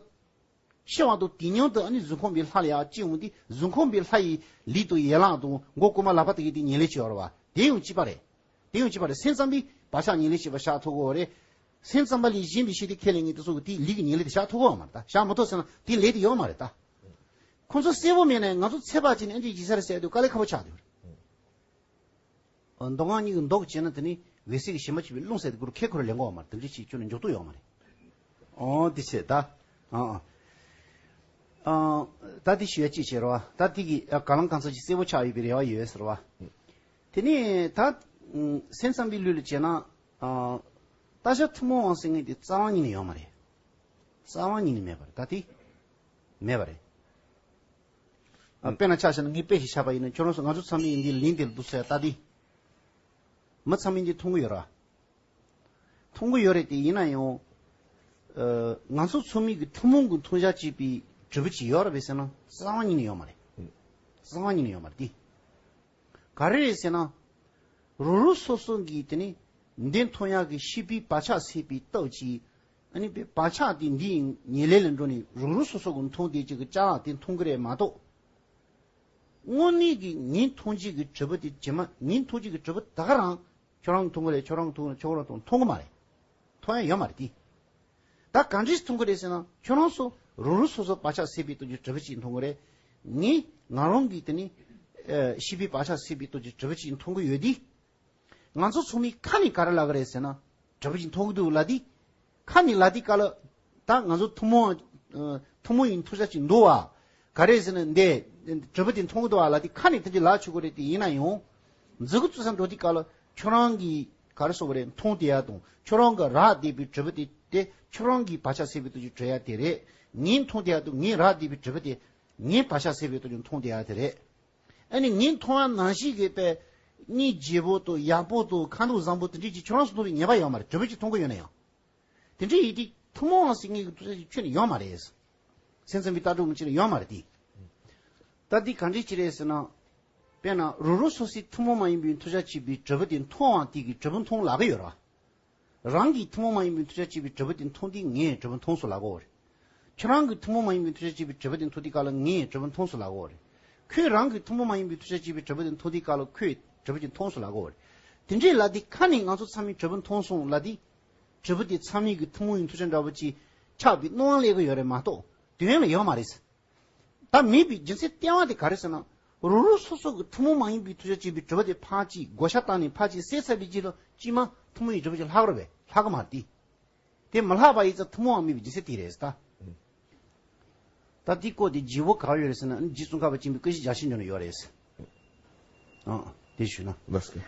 ཤི་བར་དུ་དེ་མཉམ་དུ་ཨ་ནི་གཟུགས་ཁམས་པའི་ལྷ་ལ་ཡང་སྐྱེ་འོང་དུས། གཟུགས་ཁམས་པའི་ལྷ་ཡི་ལུས་དང་ཡན་ལག་དང་མགོ་རྐུན་མ་ལག་པ་དེ་གའི་དེ་ཉེར་ལེན་བྱེད་ཡོད་རེད་བ། དེ་ཡང་གཅིག་པ་རེད། དེ་ཡང་གཅིག་པ་རེད། སེམས་ཙམ་པས་བག་ཆགས་ཉེར་ལེན་བྱེད་པ་བཞག་ཐུབ་ཀྱི་ཡོད་རེད། སེམས་ཙམ་པ་ལས་གཞན་པའི་ཤེས་དེ་ཁས་ལེན་མཁན་དེ་ཚོ་གིས་དེའི་ལུས་ཀྱི་ཉེར་ལེན་དེ་བཞག་ཐུབ་ཀྱི་ཡོད་མ་རེད་ད། བཞག་མི་ཐུབ་ཟེར་ན་དེའི་ལས་དེ་ཡོད་མ་རེད་ད། ཁོང་ཚོ་གསལ་པོ་མེད་ན་ང་ཚོ་ཚད་པ་ཅིག་ནས་ཨ་འདྲས་བྱེད་ས་རེད་ཟེར་དུས་དཀའ་ལས་ཁག་པོ་ཆགས་འདུག་མདོ་སྔགས་གཉིས་ཀྱི་མདོ་བྱས་ན་དེ་ནི་འོད་གསལ་གྱི་ཞེན་པ་ཆེ་བའི་རླུང་ཟེར་དེ་ཁོ་རང་ཁེ་ཁོ་རང་ལེན་གྱི་ཡོད་མ་རེད། དེ་འདྲས་བྱས་ཁྱོན་ནས་འཇོག་ཐུབ་ཡོད་མ་རེད། ཨོ་དེ་བྱས་ད། ཨ་ཨ། ཨ་ད་དེ་ཞུ་ཡ་ཅིག་བྱེད་རོགས། ད་དེ་གི་ཨ་གང་ལ་གང་འཚམ་ཅིག་གསལ་པོ་ཆགས་ཡོད་པའི་རེ་བ་ཡོད་ཟེར་བ། དེ་ནས་ད་ཨ་སེམས་ཙམ་པའི་ལུགས་ལ་བྱས་ན། ཨ་རྟ་ཤ་ཐུན་མོང་བ་ཟེར་མཁན་དེ་རྩ་བ་ཉིད་ནས་ཡོད་མ་རེད། རྩ་བ་ཉིད་ནས་མེད་པ་རེད། ད་དེ་མེད་པ་རེད། ཨ་དཔེར་ན་ཆ་བཞག་ན་ངས་དཔེ་ཞིག་བཞག་པ་ཡིན་ན། ཁྱོད་རང་ཚོ་ང་ཚོ་ཚང་མས་ཡིན་དེ་ལན་དེ་ལ་འདུག་ཟེར་ད་དེ། མི་ཚང་མས་འདི་མཐོང་གི་ཡོད་ར། མཐོང་གི་ཡོད་རེད་དེ། ཡིན་ན་ཡང་། ཨ་ང་ཚོ་ཚང་མས་ཀྱི་ཐུན་མོང་གི་མཐོང་བྱ་བྱེད་པའི་གྲུབ་པ་ཅིག་ཡོད་རེད་པས་ཟེར་ན་རྩ་བ་ཉིད་ནས་ཡོད་མ་རེད། རྩ་བ་ཉིད་ནས་ཡོད་མ་རེད་དེ། ག་རེ་རེད་ཟེར་ན། རང་རང་སོ་སོ་གིས་དེ་ནི་འདི་མཐོང་ཡག་གི་ཤེས་པའི་བག་ཆགས་སད་པའི་སྟོབས་ཀྱིས། ཨ་ནི་བག་ཆགས་དེ་འདིའི་ཉེར་ལེན་ལ་འགྲོ་ནས་རང་རང་སོ་སོ་གི་མཐོང་བསྡད་ཀྱི་ཅ་ལག་དེ་མཐོང་གི་རེད་མ་གཏོགས། དངོས་གནས་ཀྱི་ངའི་མཐོང་བྱེད་ཀྱི་གྲུབ་པ་དེ་ཇི་མ། ངའི་མཐོང་བྱེད་ཀྱི་གྲུབ་པ་ད་ག་རང་ཁྱོད་རང་གིས་མཐོང་གི་རེད། ཁྱོད་རང་གིས་མཐོང་གི་རེད། ཁྱོད་རང་གིས་མཐོང་གི་མ་རེད། མཐོང་ཡ་ཡོད་མ་རེད་དེ། ད་ག་འདྲས་མཐོང་གི་རེད་ཟེར་ན། ཁྱོད་རང་ཚོ་རང་རང་སོ་སོ་བག་ཆགས་སད་པའི་སྟོབས་ཀྱིས་གྲུབ་པ་ཅིག་མཐོང་གི་རེད། ངས་ང་རང་གིས་དེ་ནི་ཨ་ཤེས་པའི་བག་ཆགས་སད་པའི་སྟོབས་ཀྱིས་གྲུབ་པ་ཅིག་མཐོང་གི་ཡོད་དེ། ང་ཚོ་ཚང་མས་ཁ་ནས་ག་རེ་ལབ་ཀྱི་རེད་ཟེར་ན། གྲུབ་པ་ཅིག་མཐོང་གི་འདུག་ལབ་དེ། ཁ་ནས་ལབ་དེ་ག་ལ། ད་ང་ཚོ་ཐུན་མོང་། ཨ་ཐུན་མོང་ཡིན་མཐོང་བྱ་ཅིག་འདུག་བ། ག་རེ་ཟེར་ན་འདི་གྲུབ་པ་དེ་མཐོང་གི་འདུག་བ་ལབ་དེ་ཁ་ནས་དེ་འདྲ་ལབ་ཆོག་གི་རེད་དེ། ཡིན་ན་ཡང་མཛུབ་གུ་བཙུགས་ས་འགྲོ་དེ་ག་ལ། ཁྱོད་རང་གིས་ག་རེ་ཟེར་དགོས་རེད། མཐོང་བསྡད་ཡ་དང་ཁྱོད་རང་གིས་རག་བསྡད་པའི་གྲུབ་པ་དེ། དེ་ཁྱོད་རང་གིས་བག་ཆགས་སད་པའི་སྟོབས་ཀྱིས་གྲུབ་ཡ་དེ་རེད། ངས་མཐོང་བསྡད་ཡ་དང་ངས་རག་བསྡད་པའི་གྲུབ་པ་དེ་ངས་བག་ཆགས་སད་པའི་སྟོབས་ཀྱིས་མཐོང་བསྡད་ཡ་དེ་རེད། ཨ་ནི་ངས་མཐོང་བ་ནང་བཞིན་གྱི་དཔེ། གཉིད་རྒྱས་པོ་དང་ཡག་པོ་དང་ཁ་མདོག་བཟང་པོ་དེ་འདྲས་ཀྱི་ཁྱོད་རང་ཚོ་མཐོང་བའི་ངེས་པ་ཡོད་མ་རེད། གྲུབ་པ་ཅིག་མཐོང་གི་ཡོད་ན་ཡང་། དེ་འདྲས་ཡིན་དུས་ཐུན་མོང་བ་ཟེར་མཁན་གྱི་མཐོང་བྱ་ཅིག་ཁྱོན་ནས་ཡོད་མ་རེད། སེམས་ཙམ་པའི་ལྟ་གྲུབ་ཅིག་ལ་ཡོད་མ་རེད་དེ། ད་འདི་ག་འདྲས་ཅིག་རེད་ཟེར་ན། དཔེར་ན་རང་རང་སོ་སོའི་ཐུན་མོང་མ་ཡིན་པའི་མཐོང་བྱ་བྱེད་པའི་གྲུབ་པ་དེ་མཐོང་བ་དེ་གིས་གྲུབ་པ་མཐོང་ལབ་ཀྱི་ཡོད་རེད་བ། རང་གིས་ཐུན་མོང་མ་ཡིན་པའི་མཐོང་བྱ་བྱེད་པའི་གྲུབ་པ་དེ་མཐོང་དུས་ངས་གྲུབ་པ་མཐོང་སོང་ལབ་ཀྱི་ཡོད་རེད། ཁྱོད་རང་གིས་ཐུན་མོང་མ་ཡིན་པའི་མཐོང་བྱ་བྱེད་པའི་གྲུབ་པ་དེ་མཐོང་དུས་ག་ལ་ངས་གྲུབ་པ་མཐོང་སོང་ལབ་ཀྱི་ཡོད་རེད། ཁོས་རང་གིས་ཐུན་མོང་མ་ཡིན་པའི་མཐོང་བྱ་བྱེད་པའི་གྲུབ་པ་དེ་མཐོང་དུས་ག་ལ་ཁོས་གྲུབ་པ་དེ་མཐོང་སོང་ལབ་ཀྱི་ཡོད་རེད། དེ་འདྲས་ལབ་དུས་ཁ་ནས་ང་ཚོ་ཚང་མས་གྲུབ་པ་མཐོང་སོང་ལབ་དུས། གྲུབ་པ་དེ་ཚང་མས་ཀྱི་ཐུན་མོང་ཡིན་མཐོང་བྱ་འདྲ་པོ་ཅིག་ཆགས་པའི་སྣང་བ་སླེབས་ཀྱི་ཡོད་རེད་མ་གཏོགས་དོན་ལ་ཡོད་མ་རེད། ད་མེད་པའི་རྒྱུ་མཚན་ལྟེ་བ་དེ་ག་རེ་ཟེར་ན། རང་རང་སོ་སོ་གི་ཐུན་མོང་མ་ཡིན་པའི་མཐོང་བྱ་བྱེད་པའི་གྲུབ་པ་དེ་ཕར་ཅིག་བགོ་བཤའ་བཏང་ནས་ཕར་ཅིག་བསལ་ཚར་བའི་རྗེས་ལ་ཅིས་མ་ཐུན་མོང་ཡིན་གྲུབ་པ་ཅིག་ལྷག་རེད་པས། ལྷག་གི་མ་རེད་དེ། དེ་མ་ལྷག་པ་ཡིན་ཙང་ཐུན་མོང་བ་མེད་པའི་རྒྱུ་མཚན་དེ་རེད་ད། ད་དེའི་སྐོར་དེ་བརྗེ་པོ་ག་པར་ཡོད་རེད་ཟེར་ན། རྗེ་ཙོང་ཁ་པ་ཆེན་པོའི་ཀུན་གཞི་རྒྱ་ཆེར་འབྱོན་ལ་ཡོད་རེད། ཨ་དེ་ཞུས་ན། ལགས་སོ།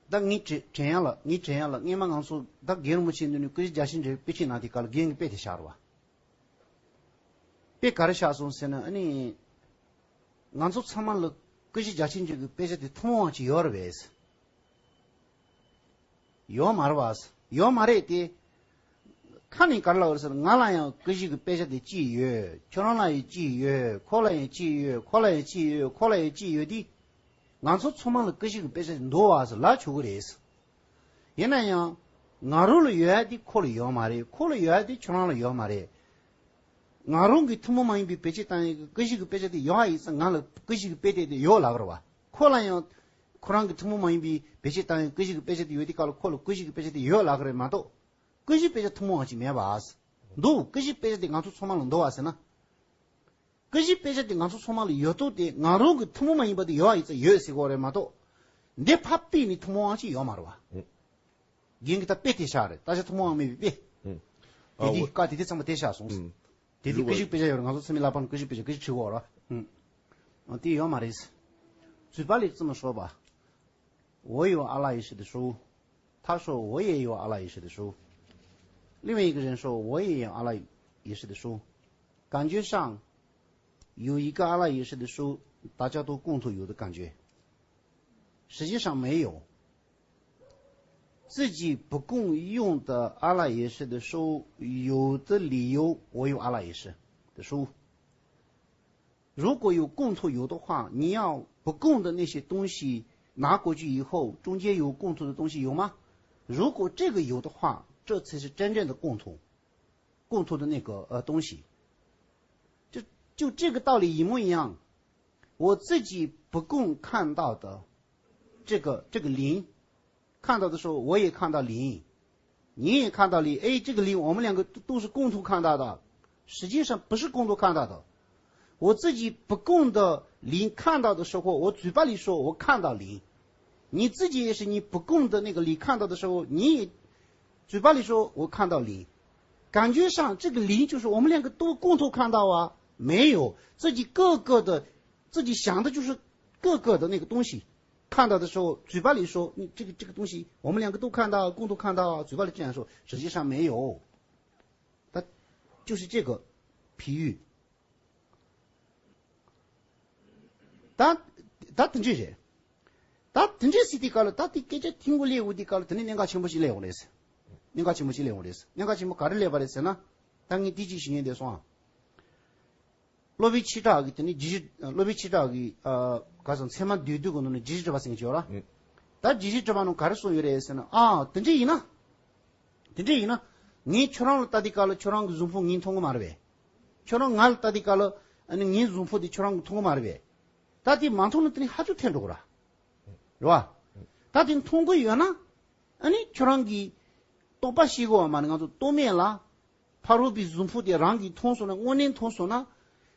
ད་ངས་དྲན་དྲན་ཡག་ལ། ངས་དྲན་ཡག་ལ་སྔས་མ་ང་ཚོ་ད་རྒན་རིན་པོ་ཆེ་མདུན་ནས་ཀུན་གཞི་རྒྱ་ཆེར་འབྱོན་པའི་དཔེ་ཆའི་ནང་དེ་ག་ལ་རྒན་གྱིས་དཔེ་དེ་བཞག་རེད་བ། དཔེ་ག་རེ་བཞག་སོང་ཟེར་ན། ཨ་ནི་ང་ཚོ་ཚང་མ་ལ་ཀུན་གཞི་རྒྱ་ཆེར་འབྱོན་གྱི་དཔེ་ཆ་དེ་ཐུན་མོང་བ་ཅིག་ཡོད་རེད་པས། ཡོད་མ་རེད་པས། ཡོད་མ་རེད་དེ། ཁ་ནས་ག་རེ་ལབ་ཡོད་རེད་ཟེར་ན། ང་ལ་ཡང་ཀུན་གཞི་གི་དཔེ་ཆ་དེ་གཅིག་ཡོད། ཁྱོད་རང་ལ་ཡང་གཅིག་ཡོད། ཁོ་ལ་ཡང་གཅིག་ཡོད། ཁོ་ལ་ཡང་གཅིག་ཡོད། ཁོ་ལ་ཡང་གཅིག་ཡོད་དེ། ང་ཚོ་ཚང་མ་ལ་ཀུན་གཞི་གི་དཔེ་ཆ་དེ་འདུག་པས་ཟེར་ལབ་ཆོག་གི་རེད། ཡིན་ན་ཡང་ང་རང་ལ་ཡོད་ཡ་དེ་ཁོ་ལ་ཡོད་མ་རེད། ཁོ་ལ་ཡོད་ཡ་དེ་ཁྱོད་རང་ལ་ཡོད་མ་རེད། ང་རང་གིས་ཐུན་མོང་མ་ཡིན་པའི་བེད་སྤྱོད་བཏང་ཡག་གི་ཀུན་གཞི་གི་དཔེ་ཆ་དེ་ཡོད་པ་ཡིན་ཙང་ང་ལ་ཀུན་གཞི་གི་དཔེ་དེ་དེ་ཡོད་ལབ་རེད་བ། ཁོ་ལ་ཡང་ཁོ་རང་གིས་ཐུན་མོང་མ་ཡིན་པའི་བེད་སྤྱོད་བཏང་ཡག་ཀུན་གཞི་གི་དཔེ་ཆ་དེ་ཡོད་དུས་སྐབས་ལ་ཁོ་ལ་ཀུན་གཞི་གི་དཔེ་ཆ་དེ་ཡོད་ལབ་ཀྱི་རེད་མ་གཏོགས། ཀུན་གཞི་དཔེ་ཆ་ཐུན་མོང་བ་ཅིག་མེད་པ། འདུག་ཀུན་གཞི་དཔེ་ཆ་དེ་ང་ཚོ་ཚང་མ་ལ་འདུག་པ་ཟེར་ན། ཀུན་གཞི་དཔེ་ཆ་དེ་ང་ཚོ་ཚང་མ་ལ་ཡོད་དུས་དེ་ང་རང་གི་ཐུན་མོང་མ་ཡིན་པ་དེ་ཡོད་པ་ཡིན་ཙང་ཡོད་ཟེར་དགོས་རེད་མ་གཏོགས། འདི་ཕར་ཕུད་ནས་ཐུན་མོང་བ་ཅིག་ཡོད་མ་རེད་བ། རྒན་གྱིས་ད་དཔེ་དེ་བཞག་རེད། རྟ་ཤ་ཐུན་མོང་བ་མེད་པའི་དཔེ། ཨ་དེ་དེ་ཨོ་བཀའ་དེ་དེ་ཚང་མ་དེ་བཞག་སོང་། ཨུམ། དེ་དེ་ཀུན་གཞི་དཔེ་ཆ་ཡོད་རེད། ང་ཚོ་ཚང་མའི་ལག་པ་ན་ཀུན་གཞི་དཔེ་ཆ་ཀུན་གཞི་ཁྲིད་དགོས་རེད་བ། ཨ་དེ་ཡོད་མ་རེད། 嘴巴里这么说吧，我有阿拉爷师的书，他说我也有阿拉爷师的书，另外一个人说我也有阿拉爷师的书，感觉上有一个阿拉爷师的书，大家都共同有的感觉，实际上没有。自己不共用的阿赖耶识的时候，有的理由我有阿赖耶识的时候，如果有共同有的话，你要不共的那些东西拿过去以后，中间有共同的东西有吗？如果这个有的话，这才是真正的共同，共同的那个呃东西。就就这个道理一模一样。我自己不共看到的这个这个零，看到的时候我也看到零，你也看到零，哎，这个零我们两个都都是共同看到的，实际上不是共同看到的。我自己不共的零看到的时候，我嘴巴里说我看到零，你自己也是你不共的那个零看到的时候，你也嘴巴里说我看到零，感觉上这个零就是我们两个都共同看到啊，没有，自己各个的，自己想的就是各个的那个东西。看到的时候，嘴巴里说，你这个这个东西我们两个都看到，共同看到，嘴巴里这样说，实际上没有。他就是这个譬喻。ད་ད་དེ་འདྲ་རེད། ད་དེ་འདྲ་ཟེར་དུས་སྐབས་ལ་ད་དེ་སྐད་ཆ་ཐེངས་པོ་སླེབས་ཡོང་དུས་སྐབས་ལ་དེ་ནི་གནད་འགག་ཆེན་པོ་ཞིག་སླེབས་ཡོང་རེད། གནད་འགག་ཆེན་པོ་ཞིག་སླེབས་ཡོང་རེད། གནད་འགག་ཆེན་པོ་ག་རེ་སླེབས་པ་རེད་ཟེར་ན། ད་ངས་དེ་གཅིག་ཞུ་ཡིན་བསྡད་སོང་ཨ། སློབ་དཔོན་ཆོས་གྲགས་ཀྱིས་དེ་ནི་རྗེ་རྗེ་སློབ་དཔོན་ཆོས་གྲགས་ཀྱིས་ཨ་ག་ཟེར་ཚད་མ་སྡུད་སྡུད་ཀྱི་ནང་ནས་རྗེ་རྗེ་དྲི་བ་ཟེར་མཁན་ཅིག་ཡོད་ར། ཨེ། ད་རྗེ་རྗེ་དྲི་བ་ནང་ག་རེ་གསུངས་ཡོད་རེད་ཟེར་ན། ཨ་དེ་འདྲ་ཡིན་ན། དེ་འདྲ་ཡིན་ན། ངས་ཁྱོད་རང་ལ་ལྟ་དུས་སྐབས་ལ་ཁྱོད་རང་གི་གཟུགས་ཕུང་ངས་མཐོང་གི་མ་རེད་པས། ཁྱོད་རང་ང་ལ་ལྟ་དུས་སྐབས་ལ་ཨ་ནི་ངའི་གཟུགས་ཕུང་དེ་ཁྱོད་རང་གིས་མཐོང་གི་མ་རེད་པས། ད་དེ་མ་མཐོང་ན་དེ་ནི་ཧ་ཅང་ཐལ་འགྲོ་གི་ར། རེད་བ། ད་དེ་མཐོང་གི་ཡོད་ན། ཨ་ནི་ཁྱོད་རང་གིས་རྟོག་པ་ཤེས་དགོས་པ་མ་ནི་ང་ཚོ་རྟོག་མེད་ལ། ཕ་རོལ་པོའི་གཟུགས་ཕུང་དེ་རང་གིས་མཐོང་སོང་ན། དངོས་གནས་མཐོང་སོང་ན།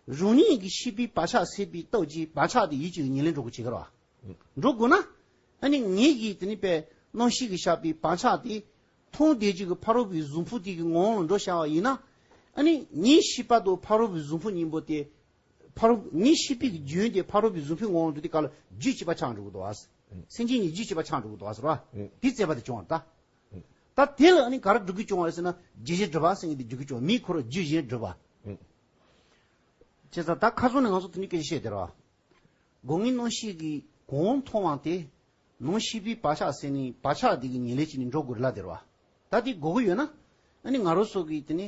རང་ཉིད་ཀྱི་ཤེས་པའི་བག་ཆགས་སད་པའི་སྟོབས་ཀྱིས་བག་ཆགས་དེ་ཡིད་ཀྱི་ཉེར་ལེན་འགྲོ་དགོས་བྱེད་ཀྱི་རེད་བ། འགྲོ་དགོས་ན། ཨ་ནི་ངེད་ཀྱིས་དེ་ནི་པའི་རྣམ་ཤེས་ཀྱིས་བཞག་པའི་བག་ཆགས་དེ། མཐོང་བསྡད་རྒྱུ་གི་ཕ་རོལ་པོའི་གཟུགས་ཕུང་དེ་གི་ངོ་བོ་ལ་འགྲོ་བཞག་པ་ཡིན་ན། ཨ་ནི་ངའི་ཤེས་པ་དང་ཕ་རོལ་པོའི་གཟུགས་ཕུང་གཉིས་པོ་དེ། ཕ་རོལ་ངའི་ཤེས་པའི་གི་རྒྱུན་དེ་ཕ་རོལ་པོའི་གཟུགས་ཕུང་ངོ་བོ་ལ་འགྲོ་དུས་སྐབས་ལ་རྒྱུད་གཅིག་པ་ཆགས་འགྲོ་གི་འདུག་བ། སེམས་ཅན་གཉིས་རྒྱུད་གཅིག་པ་ཆགས་འགྲོ་གི་འདུག་བ་ཟེར་བ། དེ་རྩོད་པ་དེ་བྱུང་བ་རེད་ད། ད་དེ་ལ་ཨ་ནི་ག་རེ་སྒྲུབ་དགོས་བྱུང་བ་རེད་ཟེར་ན། རྗེས་གཞན་སྒྲུབ་པ་ཟེར་མཁན་དེ་སྒྲུབ་དགོས་བྱུང་བ། མིའི་འཁོར་རྒྱུད་གཞན་སྒྲུབ་པ། བྱས་ཙང་ད་ཁ་སང་ནས་ང་ཚོ་དེ་འདྲའི་སྐད་ཆ་བཤད་བསྡད་ར། སྒོ་ལྔའི་རྣམ་ཤེས་ཀྱིས་གང་མཐོང་བ་དེ། ནང་ཤེས་པའི་བག་ཆགས་ཟེར་ནས་བག་ཆགས་དེ་གི་ཉེར་ལེན་བྱས་ནས་འགྲོ་དགོས་རེད་ལབ་བསྡད་ར། ད་དེ་དགོས་ཀྱི་ཡོད་ན། ཨ་ནི་ང་རང་ཚོ་གིས་དེ་ནི།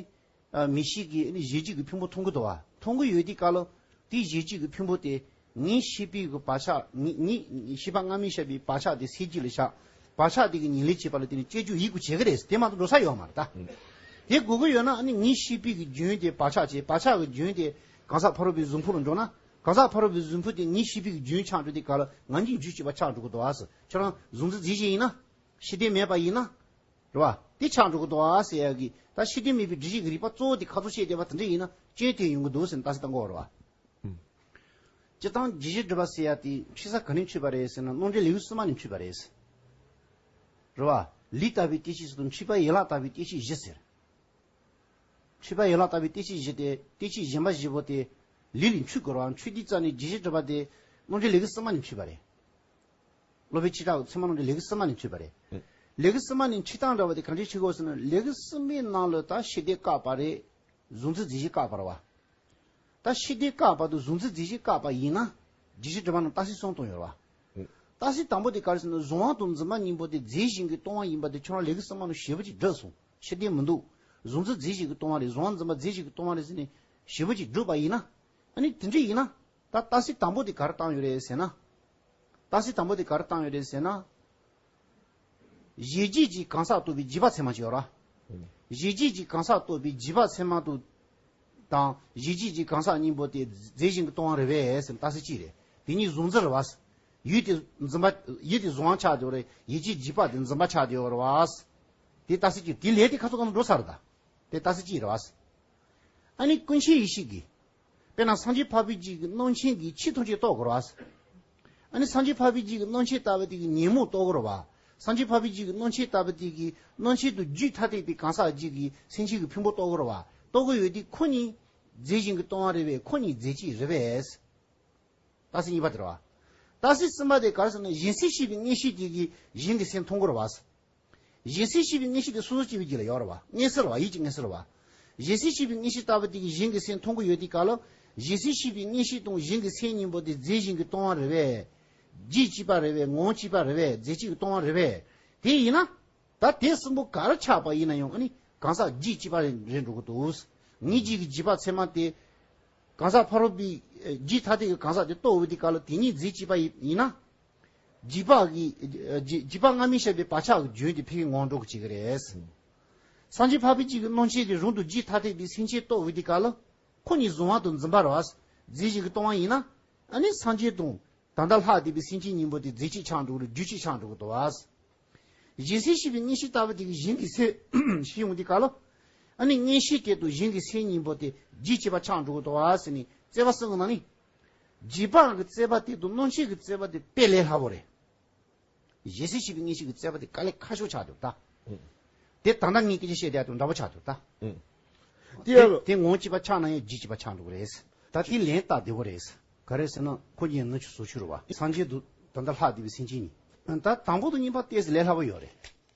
ཨ་མིག་ཤེས་ཀྱིས་ཨ་ནི་གཟི་བརྗིད་ཀྱི་ཕུང་པོ་མཐོང་གི་འདུག་བ། མཐོང་གི་ཡོད་དུས་སྐབས་ལ། དེའི་གཟི་བརྗིད་ཀྱི་ཕུང་པོ་དེ། ངའི་ཤེས་པའི་གི་བག་ཆགས། ངའི་ངའི་ཤེས་པ་སྔ་མའི་བཤད་པའི་བག་ཆགས་དེ་སད་རྒྱུ་ལ་བཞག་བག་ཆགས་དེ་གི་ཉེར་ལེན་བྱེད་པ་ལ་དེ་ནི་དཔྱད་བརྗོད་ཡིད་དགོས་བྱེད་ཀྱི་རེད། དེ་མ་གཏོགས་འགྲོ་ས་ཡོད་མ་རེད་ད། དེ་དགོས་ཀྱི་ཡོད་ན་ཨ་ནི་ངའི་ཤེས་པའི་གི་རྒྱུན་དེ་བག་ཆགས་བྱས། བག་ཆགས་ཀྱི་རྒྱུན་དེ་གང་ཟག་ཕ་རོལ་པོའི་གཟུགས་ཕུང་ལ་འགྲོ་ན། གང་ཟག་ཕ་རོལ་པོའི་གཟུགས་ཕུང་དེ་ངའི་ཤེས་པའི་གི་རྒྱུན་ཆགས་འགྲོ་དུས་སྐབས་ལ་ང་གཉིས་རྒྱུད་གཅིག་པ་ཆགས་འགྲོ་གི་འདུག་བ་ཟེར། ཁྱོད་རང་གཟུང་འཛིན་རྫས་གཞན་ཡིན་ན། ཤེས་ལྡན་མེད་པ་ཡིན་ན། རེད་བ། དེ་ཆགས་འགྲོ་གི་འདུག་བ་ཟེར་ཡ་གི། ད་ཤེས་ལྡན་མེད་པའི་སྒྲིབ་བྱེད་ཀྱི་རིགས་པ་གཙོ་བོ་དེ་ཁ་ཚོ་བཤད་བསྡད་པ་དེ་འདྲ་ཡིན་ན་སྐྱོན་དེ་ཡོང་གི་འདུག་ཟེར་ནས་རྟགས་གསལ་བཏང་གི་ཡོད་རེད་བ། སྤྱིར་བཏང་རྗེས་གཞན་སྒྲུབ་པ་ཟེར་ཡ་དེ་འཁྲུལ་ས་ག་ནས་འཁྲུལ་པ་རེད་ཟེར་ན། རྣམ་འགྲེལ་ལེའུ་གསུམ་པ་ནས་འཁྲུལ་པ་རེད། རེད་བ། ལུས་ལྟ་བུའི་ལྟས་ཤེས་སུ་དང་འཁྲུལ་པ་ཡན་ལག་ལྟ་བུའི་ལྟས་ཤེས་བཞི་ཟེར། འཁྲུལ་པ་ཡན་ལག་ལྟ་བུའི་ལྟས་ཤེས་བཞི་དེ། ལྟས་ཤེས་གཞན་པ་བཞི་པོ་དེ་ལུས་ལས་འཁྲུལ་དགོས་རེད་བ། འཁྲུལ་དུས་ཙ་ནས་རྗེས་གཞན་སྒྲུབ་པ་དེ་རྣམ་འགྲེལ་ལེའུ་གསུམ་པ་ནས་འཁྲུལ་པ་རེད། སློབ་དཔོན་ཆོས་གྲགས་ཀྱི་ཚད་མ་རྣམ་འགྲེལ་ལེའུ་གསུམ་པ་ནས་འཁྲུལ་པ་རེད། ཨེ། ལེའུ་གསུམ་པ་ནས་འཁྲུལ་སྟངས་འདྲ་བ་དེ་ག་འདྲས་འཁྲུལ་དགོས་ཟེར་ན། ལེའུ་གསུམ་པའི་ནང་ལ་ད་ཤེས་ལྡན་བཀག་པ་རེད། གཟུང་འཛིན་རྫས་གཞན་བཀག་པ་རེད་བ། ད་ཤེས་ལྡན་བཀག་པ་དང་གཟུང་འཛིན་རྫས་གཞན་བཀག་པ་ཡིན་ན། རྗེས་གཞན་སྒྲུབ་པ་ནང་རྟགས་གསལ་གསུམ་བཏོན་ཡོད་རེད་བ། ཨེ། རྟགས་གསལ་དང་པོ་དེ་ག་རེ་ཟེར་ན། གཟུང་བ་དང་འཛིན་པ་གཉིས་པོ་དེ་རྫས་གཞན་གྱིས་སྟོང་བ་ཡིན་པ་དེ་ཁྱོད་རང་ལེའུ་གསུམ་པ་ནང་ཞེ་པོ་ཅིག་བསྒྲུབས་སོང་། ཤེས་ལྡན་མི་འདུག་གཟུང་འཛིན་རྫས་གཞན་གྱིས་སྟོང་བ་རེད། གཟུང་བ་འཛིན་པ་རྫས་གཞན་གྱིས་སྟོང་བ་རེད་ཟེར་ནས་ཞེ་པོ་ཅིག་བསྒྲུབས་པ་ཡིན་ན། ཨ་ནི་དེ་འདྲ་ཡིན་ན། ད་རྟགས་གསལ་དང་པོ་དེ་ག་རེ་བཏང་ཡོད་རེད་ཟེར་ན། རྟགས་གསལ་དང་པོ་དེ་ག་རེ་བཏང་ཡོད་རེད་ཟེར་ན། གཞན་རྗེས་ཀྱི་གང་ཟག་རྟོགས་པའི་རྗེས་དཔག་ཚད་མ་ཅིག་ཡོད་ར། གཞན་རྗེས་ཀྱི་གང་ཟག་རྟོགས་པའི་རྗེས་དཔག་ཚད་མ་དང་། དང་གཞན་རྗེས་ཀྱི་གང་ཟག་གཉིས་པོ་དེ་རྫས་གཞན་གྱིས་སྟོང་བ་རེད་པས་ཟེར་ན་རྟགས་གསལ་གཅིག་རེད། དེ་གཉིས་གཟུང་འཛིན་རེད་བ། ཡུལ་དེ་འཛིན་པ། ཡུལ་དེ་གཟུང་བ་ཆགས་བསྡད་ཡོད་རེད། ཡུལ་གྱི་རྗེས་དཔག་དེ་འཛིན་པ་ཆགས་བསྡད་ཡོད་རེད་བ། དེ་རྟགས་གསལ་གཅིག་དེ་ལས་དེ་ཁ་ཚོ་གང་འགྲོ་ས་རེད་ད། དེ་རྟགས་གསལ་གཅིག་རེད་བ། ཨ་ནི་ཀུན་མཁྱེན་ཡེ་ཤེས་ཀྱིས། དཔེར་ན་སངས་རྒྱས་འཕགས་པའི་རྒྱུད་ཀྱི་རྣམ་མཁྱེན་གྱིས་ཆོས་ཐམས་ཅད་རྟོགས་དགོས་རེད་བ། ཨ་ནི་སངས་རྒྱས་འཕགས་པའི་རྒྱུད་ཀྱི་རྣམ་མཁྱེན་ལྟ་བུ་དེ་གིས་ཉོན་མོངས་རྟོགས་དགོས་རེད་བ། སངས་རྒྱས་འཕགས་པའི་རྒྱུད་ཀྱི་རྣམ་མཁྱེན་ལྟ་བུ་དེ་གིས་རྣམ་མཁྱེན་དང་རྒྱུད་ཐ་དད་པའི་གང་ཟག་རྗེས་ཀྱི་སེམས་ཅན་གྱི་ཕུང་པོ་རྟོགས་དགོས་རེད་བ། རྟོགས་དགོས་ཡོད་དུས་ཁོ་གཉིས་རྫས་གཞན་གྱིས་སྟོང་བ་རེད་པས། ཁོ་གཉིས་རྫས་གཅིག་རེད་པས། རྟགས་གསལ་གཉིས་པ་དེ་རེད་བ། རྟགས་གསལ་གསུམ་པ་དེ་ག་རེ་ཟེར་ན། གཞན་སེམས་ཤེས་པའི་མངོན་ཤེས་དེ་གིས་གཞན་གྱི་སེམས་མཐོང་གི་རེད་བ། གཞན་སེམས་ཤེས་པའི་མངོན་ཤེས་དེ་སོ་སོ་སྐྱེ་བོའི་རྒྱུད་ལ་ཡོད་རེད་བ། མངོན་གསལ་རེད་བ། ཡིད་ཀྱི་མངོན་གསལ་རེད་བ། གཞན་སེམས་ཤེས་པའི་མངོན་ཤེས་ལྟ་བུ་དེ་གིས་གཞན་གྱི་སེམས་མཐོང་གི་ཡོད་དུས་སྐབས་ལ། གཞན་སེམས་ཤེས་པའི་མངོན་ཤེས་དང་གཞན་གྱི་སེམས་གཉིས་པོ་དེ་རྫས་གཞན་གྱིས་སྟོང་བ་རེད་པས། རྒྱུད་གཅིག་པ་རེད་པས། ངོ་བོ་གཅིག་པ་རེད་པས། རྫས་གཅིག་གིས་སྟོང་བ་རེད་པས། དེ་ཡིན་ན། ད་དེ་གསུམ་པོ་ག་རེ་ཆགས་པ་ཡིན་ན་ཡང་ཨ་ནི་གང་ཟག་རྒྱུད་གཅིག་པ་རེད་འགྲོ་གི་འདུག། ངེད་གཅིག་གི་རྒྱུད་པ་ཚད་མ་དེ་གང་ཟག་ཕ་རོལ་པོའི་རྒྱུད་ཐ་དད་ཀྱི་གང་ཟག་དེ་རྟོགས་འོས་དུས་སྐབས་ལ་དེ་ཉིད་རྫས་གཅིག་པ་ཡིན་ན། རྒྱུད་པ་གི་རྒྱུད་རྒྱུད་པ་སྔ་མའི་ཤེས་པའི་བག་ཆགས་ཀྱི་རྒྱུན་དེ་ཕ་གིའི་ངོ་བོར་འགྲོ་གི་བྱེད་ཀྱི་རེད། སངས་རྒྱས་འཕགས་པའི་རྒྱུད་ཀྱི་སྣང་མཆེད་དེ་རང་དང་རྒྱུད་ཐ་དད་པའི་སེམས་ཅན་རྟོགས་འོས་དུས་སྐབས་ལ། ཁོ་གཉིས་གཟུང་བ་དང་འཛིན་པ་རེད་བ། རྫས་གཞན་གྱིས་སྟོང་བ་ཡིན་ན། ཨ་ནི་སངས་རྒྱས་དང་ད་ལྟ་ལྷག་བསྡད་པའི་སེམས་ཅན་གཉིས་པོ་དེ་རྫས་གཅིག་ཆགས་འགྲོ་གི་རེད། རྒྱུད་གཅིག་ཆགས་འགྲོ་གི་འདུག་བ། གཞན་སེལ་ཤེས་པའི་མངོན་ཤེས་ལྟ་བུ་དེ་གིས་གཞན་གྱི་སེལ་ཤེས་ཡོང་དུས་སྐབས་ལ། ཨ་ནི་མངོན་ཤེས་དེ་དང་གཞན་གྱི་སེལ་གཉིས་པོ་དེ་རྒྱུད་གཅིག་པ་ཆགས་འགྲོ་གི་འདུག་བ་ཟེར་ནས་རྩོད་པ་གསུམ་གྱི་ནང་ནས། རྒྱུད་པ་གི་རྩོད་པ་དེ་དང་སྣང་མཆེད་ཀྱི་རྩོད་པ་དེ་དཔེ་ལས་སླ་པོ་རེད། གཞན་སེལ་ཤེས་པའི་མངོན་ཤེས་ཀྱི་རྩོད་པ་དེ་དཀའ་ལས་ཁག་ཤོས་ཆགས་འདུག་ད། ཨང་། དེ་ད་ལྟ་ངས་སྐད་ཆ་བཤད་བསྡད་དང་འདྲ་པོ་ཆགས་འདུག་ད། ཨང་། དེ་ཡང་དེ་ངོ་བོ་གཅིག་པ་ཆགས་ན་ཡང་རྒྱུད་གཅིག་པ་ཆགས་འགྲོ་གི་རེད། ད་དེ་ལན་བཏབ་བདེ་པོ་རེད། ག་རེ་ཟེར་ན་ཁོ་གཉིས་ནུ་ཆུ་སོ་ཆུ་རེད་བ། སངས་རྒྱས་དང་ད་ལྟ་ལྷག་བསྡད་པའི་སེམས་ཅན་གཉིས། ད་དང་པོ་དང་གཉིས་པ་ཏོག་ཙམ་ལས་སླ་པོ་ཡོད་རེད།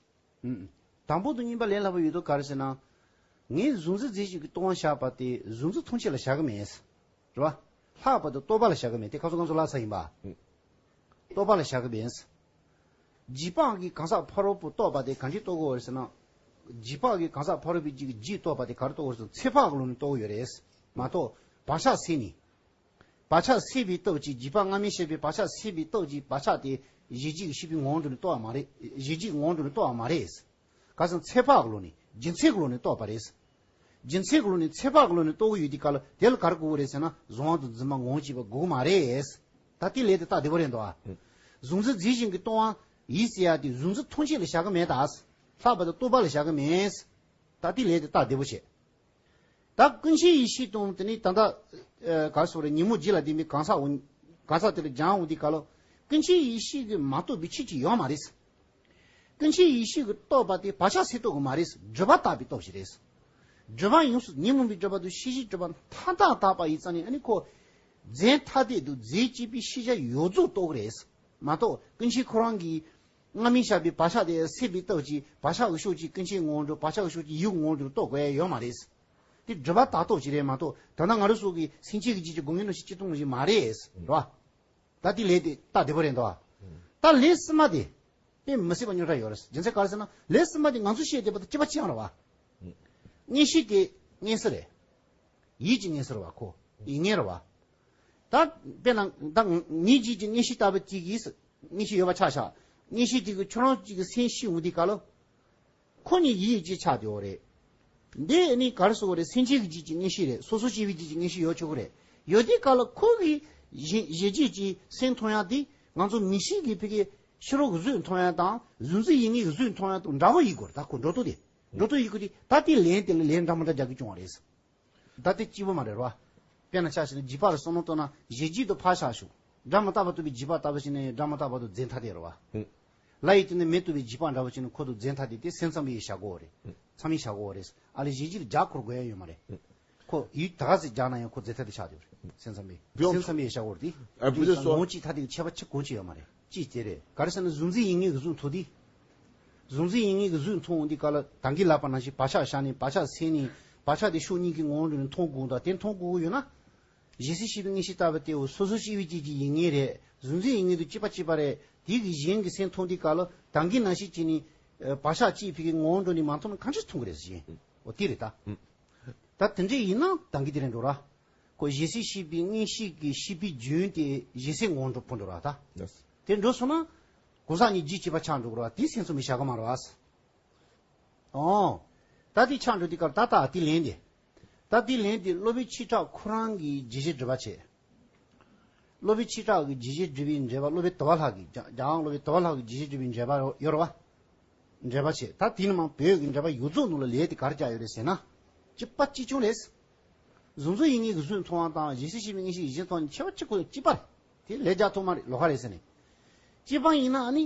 ཨང་། དང་པོ་དང་གཉིས་པ་ལས་སླ་པོ་ཡོད་དོ་ག་རེ་ཟེར་ན། ངས་གཟུང་འཛིན་རྫས་གཅིག་གི་སྟོང་པ་བཞག་པ་དེ་གཟུང་འཛིན་མཐོང་བྱེད་ལ་བཞག་གི་མེད། རེད་བ། ལྷག་པ་དང་རྟོག་པ་ལ་བཞག་གི་མེད། དེ་ཁ་སང་ཁ་སང་ལབ་ཚར་ཡིན་པ། རྟོག་པ་ལ་བཞག་གི་མེད། རྒྱུད་པ་གི་གང་ཟག་ཕ་རོལ་པོ་རྟོགས་པ་དེ་གང་ཅི་རྟོགས་དགོས་རེད་ཟེར་ན། རྒྱུད་པ་གི་གང་ཟག་ཕ་རོལ་པོའི་རྒྱུད་ཀྱི་རྒྱུད་རྟོགས་པ་དེ་ག་རེ་རྟོགས་དགོས་རེད་ཟེར་ན་ཚེ་འཕགས་ཀྱི་ལུགས་ནས་རྟོགས་ཀྱི་ཡོད་རེད། མ་གཏོགས་བག་ཆགས་སད་ནས། བག་ཆགས་སད་པའི་སྟོབས་ཀྱིས་རྒྱུད་པ་སྔ་མའི་ཤེས་པའི་བག་ཆགས་སད་པའི་སྟོབས་ཀྱིས་བག་ཆགས་དེ་གཞན་རྒྱུད་ཀྱི་ཤེས་པའི་ངོ་བོ་འགྲོ་ནས་རྟོགས་པ་མ་རེད། གཞན་རྒྱུད་ཀྱི་ངོ་བོ་འགྲོ་ནས་རྟོགས་པ་མ་རེད། ག་ཟེར་ན་ཚེ་འཕགས་ཀྱི་ལུགས་ནས་རྒྱུ་མཚན་གྱི་ལུགས་ནས་རྟོགས་པ་རེད། རྒྱུ་མཚན་གྱི་ལུགས་ནས་ཚེ་འཕགས་ཀྱི་ལུགས་ནས་རྟོགས་ཀྱི་ཡོད་དུས་སྐབས་ལ་དེ་ལ་ག་རེ་དགོས་ཀྱི་རེད་ཟེར་ན་གཟུང་བ་དང་འཛིན་པ་ངོ་བོ་གཅིག་པ་དགོས་ཀྱི་མ་རེད། ད་དེ་ལས་དེ་རྟགས་བདེ་པོ་རེད་འདུག་ཨ། གཟུང་འཛིན་རྫས་གཞན་གྱིས་སྟོང་བ་ཡིན་ཟེར་ཡ་དེ་གཟུང་འཛིན་མཐོང་བྱེད་ལ་བཞག་གི་མེད་ད། ལྷག་པ་དང་རྟོག་པ་ལ་བཞག་གི་མེད། ད་དེ་ལས་དེ་རྟགས་བདེ་པོ་བྱེད། ད་ཀུན་མཁྱེན་ཡེ་ཤེས་དང་དེ་ནས་ད་ལྟ་ག་རེ་ཟེར་རེད། ཉོན་མོངས་རྒྱུད་ལ་ལྡན་པའི་གང་ཟག་འོ་གང་ཟག་དེ་ལ་སྦྱང་འོང་དུས་སྐབས་ལ་ཀུན་མཁྱེན་ཡེ་ཤེས་ཀྱིས་མ་རྟོགས་པའི་ཆོས་ཅིག་ཡོད་མ་རེད། ཀུན་མཁྱེན་ཡེ་ཤེས་ཀྱིས་རྟོགས་པ་དེ་བག་ཆགས་སད་རྟོགས་ཀྱི་མ་རེད། སྒྲིབ་པ་དག་པའི་སྟོབས་ཤིག་རེད། སྒྲིབ་པ་ཡོངས་སུ་ཉོན་མོངས་པའི་སྒྲིབ་པ་དང་ཤེས་བྱའི་སྒྲིབ་པ་མཐའ་དག་དག་པ་ཡིན་ཙང་ནས་ཨ་ནི་ཁོ། རྫས་ཐ་དད་དུ་རྫས་གཅིག་པའི་ཤེས་བྱ་ཡོངས་རྫོགས་རྟོགས་ཀྱི་རེད། མ་གཏོགས་ཀུན་མཁྱེན་ཁོ་རང་གིས་སྔ་མའི་ཤེས་པའི་བག་ཆགས་དེ་སད་པའི་སྟོབས་ཀྱིས་བག་ཆགས་ཀྱི་ཕྱོགས་ཀྱི་ཀུན་མཁྱེན་ངོ་བོ་འགྲོ། བག་ཆགས་ཀྱི་ཕྱོགས་ཀྱི་ཡུལ་ངོ་བོ་འགྲོ་རྟོགས་དགོས་ཡ་ཡོད་མ་རེད། དེ་སྒྲིབ་པ་དག་སྟོབས་ཀྱིས་རེད་མ་གཏོགས་ད་ལྟ་ང་རང་ཚོ་གི་སེམས་ཅན་གྱི་རྒྱུད་ཀྱི་སྒོ་ལྔའི་རྣམ་ཤེས་གཅིག་སྟོང་ཞིག་མ་རེད། རེད་བ། ད་དེ་ལས་དེ་རྟགས་བདེ་པོ་རེད་འདུག་བ། ད་ལས་གསུམ་པ་དེ། དཔེ་མི་སྲིད་པ་རྙོག་དྲ་ཡོད་རེད། རྒྱུ་མཚན་ག་རེ་ཟེར་ན་ལས་གསུམ་པ་དེ་ང་ཚོ་བཤད་བསྡད་པ་དང་གཅིག་པ་གཅིག་རྐྱང་རེད་བ། མངོན་ཤེས་དེ་མངོན་གསལ་རེད། ཡིད་ཀྱི་མངོན་གསལ་རེད་བ་ཁོ། ཡིད་མངོན་རེད་བ། ད་དཔེར་ན་ད་ངའི་རྒྱུད་ཀྱི་མངོན་ཤེས་ལྟ་བུ་གཅིག་གིས་མངོན་ཤེས་ཡོད་པ་ཆ་བཞག་མངོན་ཤེས་དེ་གིས་ཁྱོད་རང་གཅིག་གི་སེམས་ཤེས་འོང་དུས་སྐབས་ལ། ཁོ་གཉིས་ཡིད་ཀྱི་ཆ་དེ་འོ་རེད། འདི་ནི་ག་རེ་ཟེར་བ་རེད། སེམས་ཅན་གྱི་རྒྱུད་ཀྱི་མངོན་ཤེས་རེད། སོ་སོ་སྐྱེ་བོའི་རྒྱུད་ཀྱི་མངོན་ཤེས་ཡོད་ཆོག་གི་རེད། ཡོད་དུས་སྐབས་ལ་ཁོ་གི་གཞན་གཞན་རྒྱུད་ཀྱི་སེམས་མཐོང་ཡག་དེ་ང་ཚོ་མིག་ཤེས་ཀྱི་ཕ་གི་ཕྱི་རོལ་གྱི་གཟུགས་མཐོང་ཡག་དང་གཟུང་འཛིན་ཡིད་མངོན་གྱི་གཟུགས་མཐོང་ཡག་དང་འདྲ་བོ་ཡིན་དགོས་རེད། ད་ཁོ་འགྲོ་སྟངས་དེ་འགྲོ་སྟངས་ཡིན་དགོས་དུས་ད་དེ་ལན་དེ་ལ་ལན་འདྲ་མི་འདྲ་རྒྱག་གི་བྱུང་བ་རེད། ད་དེ་གཅིག་པོ་མ་རེད་རོ། དཔེར་ན་ཆ་བཞག་ན་རྒྱུད་པ་ལ་བསམ་བློ་བཏང་ན་གཞན་རྒྱུད་དུ་ཕར་བཞག་ཞོག་སྒྲ་མི་རྟག་པ་རྟོགས་པའི་རྒྱུད་པ་ལྟ་བུ་ཞིག་ནི་སྒྲ་མི་རྟག་པ་དང་རྫས་ཐ་དད་རེད་བ། ལ་ཡི་སྟེང་ནས་མེ་རྟོགས་པའི་རྒྱུད་པ་འདྲ་བོ་ཞིག་ནི་ཁོ་དང་རྫས་ཐ་དད་དེ་སེམས་ཙམ་པས་བཞག་དགོས་རེད། ཚང་མས་བཞག་དགོས་རེད། ཨ་ལས་གཞན་རྒྱུད་ལ་རྒྱ་འཁོར་དགོས་ཡ་ཡོད་མ་རེད། ཁོ་ཡུལ་ད་ག་ཚོད་རྒྱག་ན་ཡང་ཁོ་རྫས་ཐ་དད་ཆགས་བསྡད་པ་རེད། སེམས་ཙམ་པས། སེམས་ཙམ་པས་བཞག་དགོས་རེད་དེ། ཨ་བུ་ཚོ་ངོ་བོ་གཅིག་ཐ་དད་ཀྱི་ཁྱད་པར་ཆེ་གང་ཅི་ཡོད་མ་རེད། ཅི་དེ་རེད། ག་རེ་ཟེར་ན་གཟུང་འཛིན་ཡིད་མངོན་གྱི་གཟུགས་མཐོང་དུས། གཟུང་འཛིན་ཡིད་མངོན་གྱི་གཟུགས་མཐོང་འོང་དུས་སྐབས་ལ་ད་གིན་ལབ་པ་ནང་བཞིན་བག་ཆགས་བཞག་ནས་བག་ཆགས་སད་ནས་བག་ཆགས་དེ་ཕྱོགས་གཉིས་ཀྱི་ངོ་བོ་འགྲོ་ནས་མཐོང་དགོས་དང་དེ་མཐོང་དགོས་ཀྱི་ཡོད་ན། གཞན་སེལ་ཤེས་པའི་མངོན་ཤེས་ལྟ་བུ་དེའོ་སོ་སོ་སྐྱེ་བོའི་རྒྱུད་ཀྱི་ཡིད་མངོན་རེད། གཟུང་འཛིན་ཡིད་མངོན་དང་གཅིག་པ་གཅིག་པ་རེད། དེ་གི་གཞན་གྱི་སེམས་མཐོང་དུས་སྐབས་ལ་ད་གིན་ནང་བཞིན་བྱས་ནས་བག་ཆགས་གཅིག་ཕ་གི་ངོ་བོ་འགྲོ་ནས་མ་མཐོང་ན་གང་ཅི་མཐོང་གི་རེད་ཟེར། འོ་དེ་རེད་ད། ད་དེ་འདྲ་ཡིན་ན་ད་གིན་དེ་རེད་འགྲོ་ར། ཁོ་གཞན་སེལ་ཤེས་པའི་མངོན་ཤེས་ཀྱི་ཤེས་པའི་རྒྱུན་དེ་གཞན་སེལ་ངོ་བོ་འགྲོ་འགྲོ་ར་ད། དེ་འགྲོ་སོང་ན། གང་ཟག་གཉིས་རྒྱུད་གཅིག་པ་ཆགས་འགྲོ་གི་རེད་བ། དེ་སེམས་ཙམ་པས་བཞག་གི་མ་རེད་བ། ཨོ། ད་དེ་ཆགས་འགྲོ་དུས་སྐབས་ད་ལྟ་དེ་ལན་དེ། ད་དེ་ལན་དེ་སློབ་དཔོན་ཆོས་གྲགས་ཁོ་རང་གིས་རྒྱས་བཤད་སྒྲུབ་པ་བྱས། སློབ་དཔོན་ཆོས་གྲགས་ཀྱིས་རྒྱས་བཤད་སྒྲུབ་པའི་འགྲེལ་པ་སློབ་དཔོན་དུལ་བ་ལྷ་གིས་རྒྱ་རྒྱལ་དབང་སློབ་དཔོན་དུལ་བ་ལྷ་གིས་རྒྱས་བཤད་སྒྲུབ་པའི་འགྲེལ་པ་ཡོད་རེད་བ། འགྲེལ་པ་བྱས། ད་དེ་ནི་མ་བོད་ཀྱི་འགྲེལ་པ་ཡོངས་རྫོགས་ནང་ལ་ལས་དེ་ག་རེ་བྱས་ཡོད་རེད་ཟེར་ན། གཅིག་པ་གཅིག་རྐྱང་རེད། གཟུང་འཛིན་ཡིད་མངོན་གྱི་གཟུགས་མཐོང་བ་དང་གཞན་སེལ་ཤེས་པའི་མངོན་ཤེས་ཀྱིས་གཞན་མཐོང་བ་གཉིས་ཁྱད་པར་གཅིག་པ་རེད། དེ་ལས་རྒྱག་ཐུབ་མ་རེད། ལོགས་ཀ་རེད་ཟེར་ནས། གཅིག་པ་ཡིན་ན་ཨ་ནི།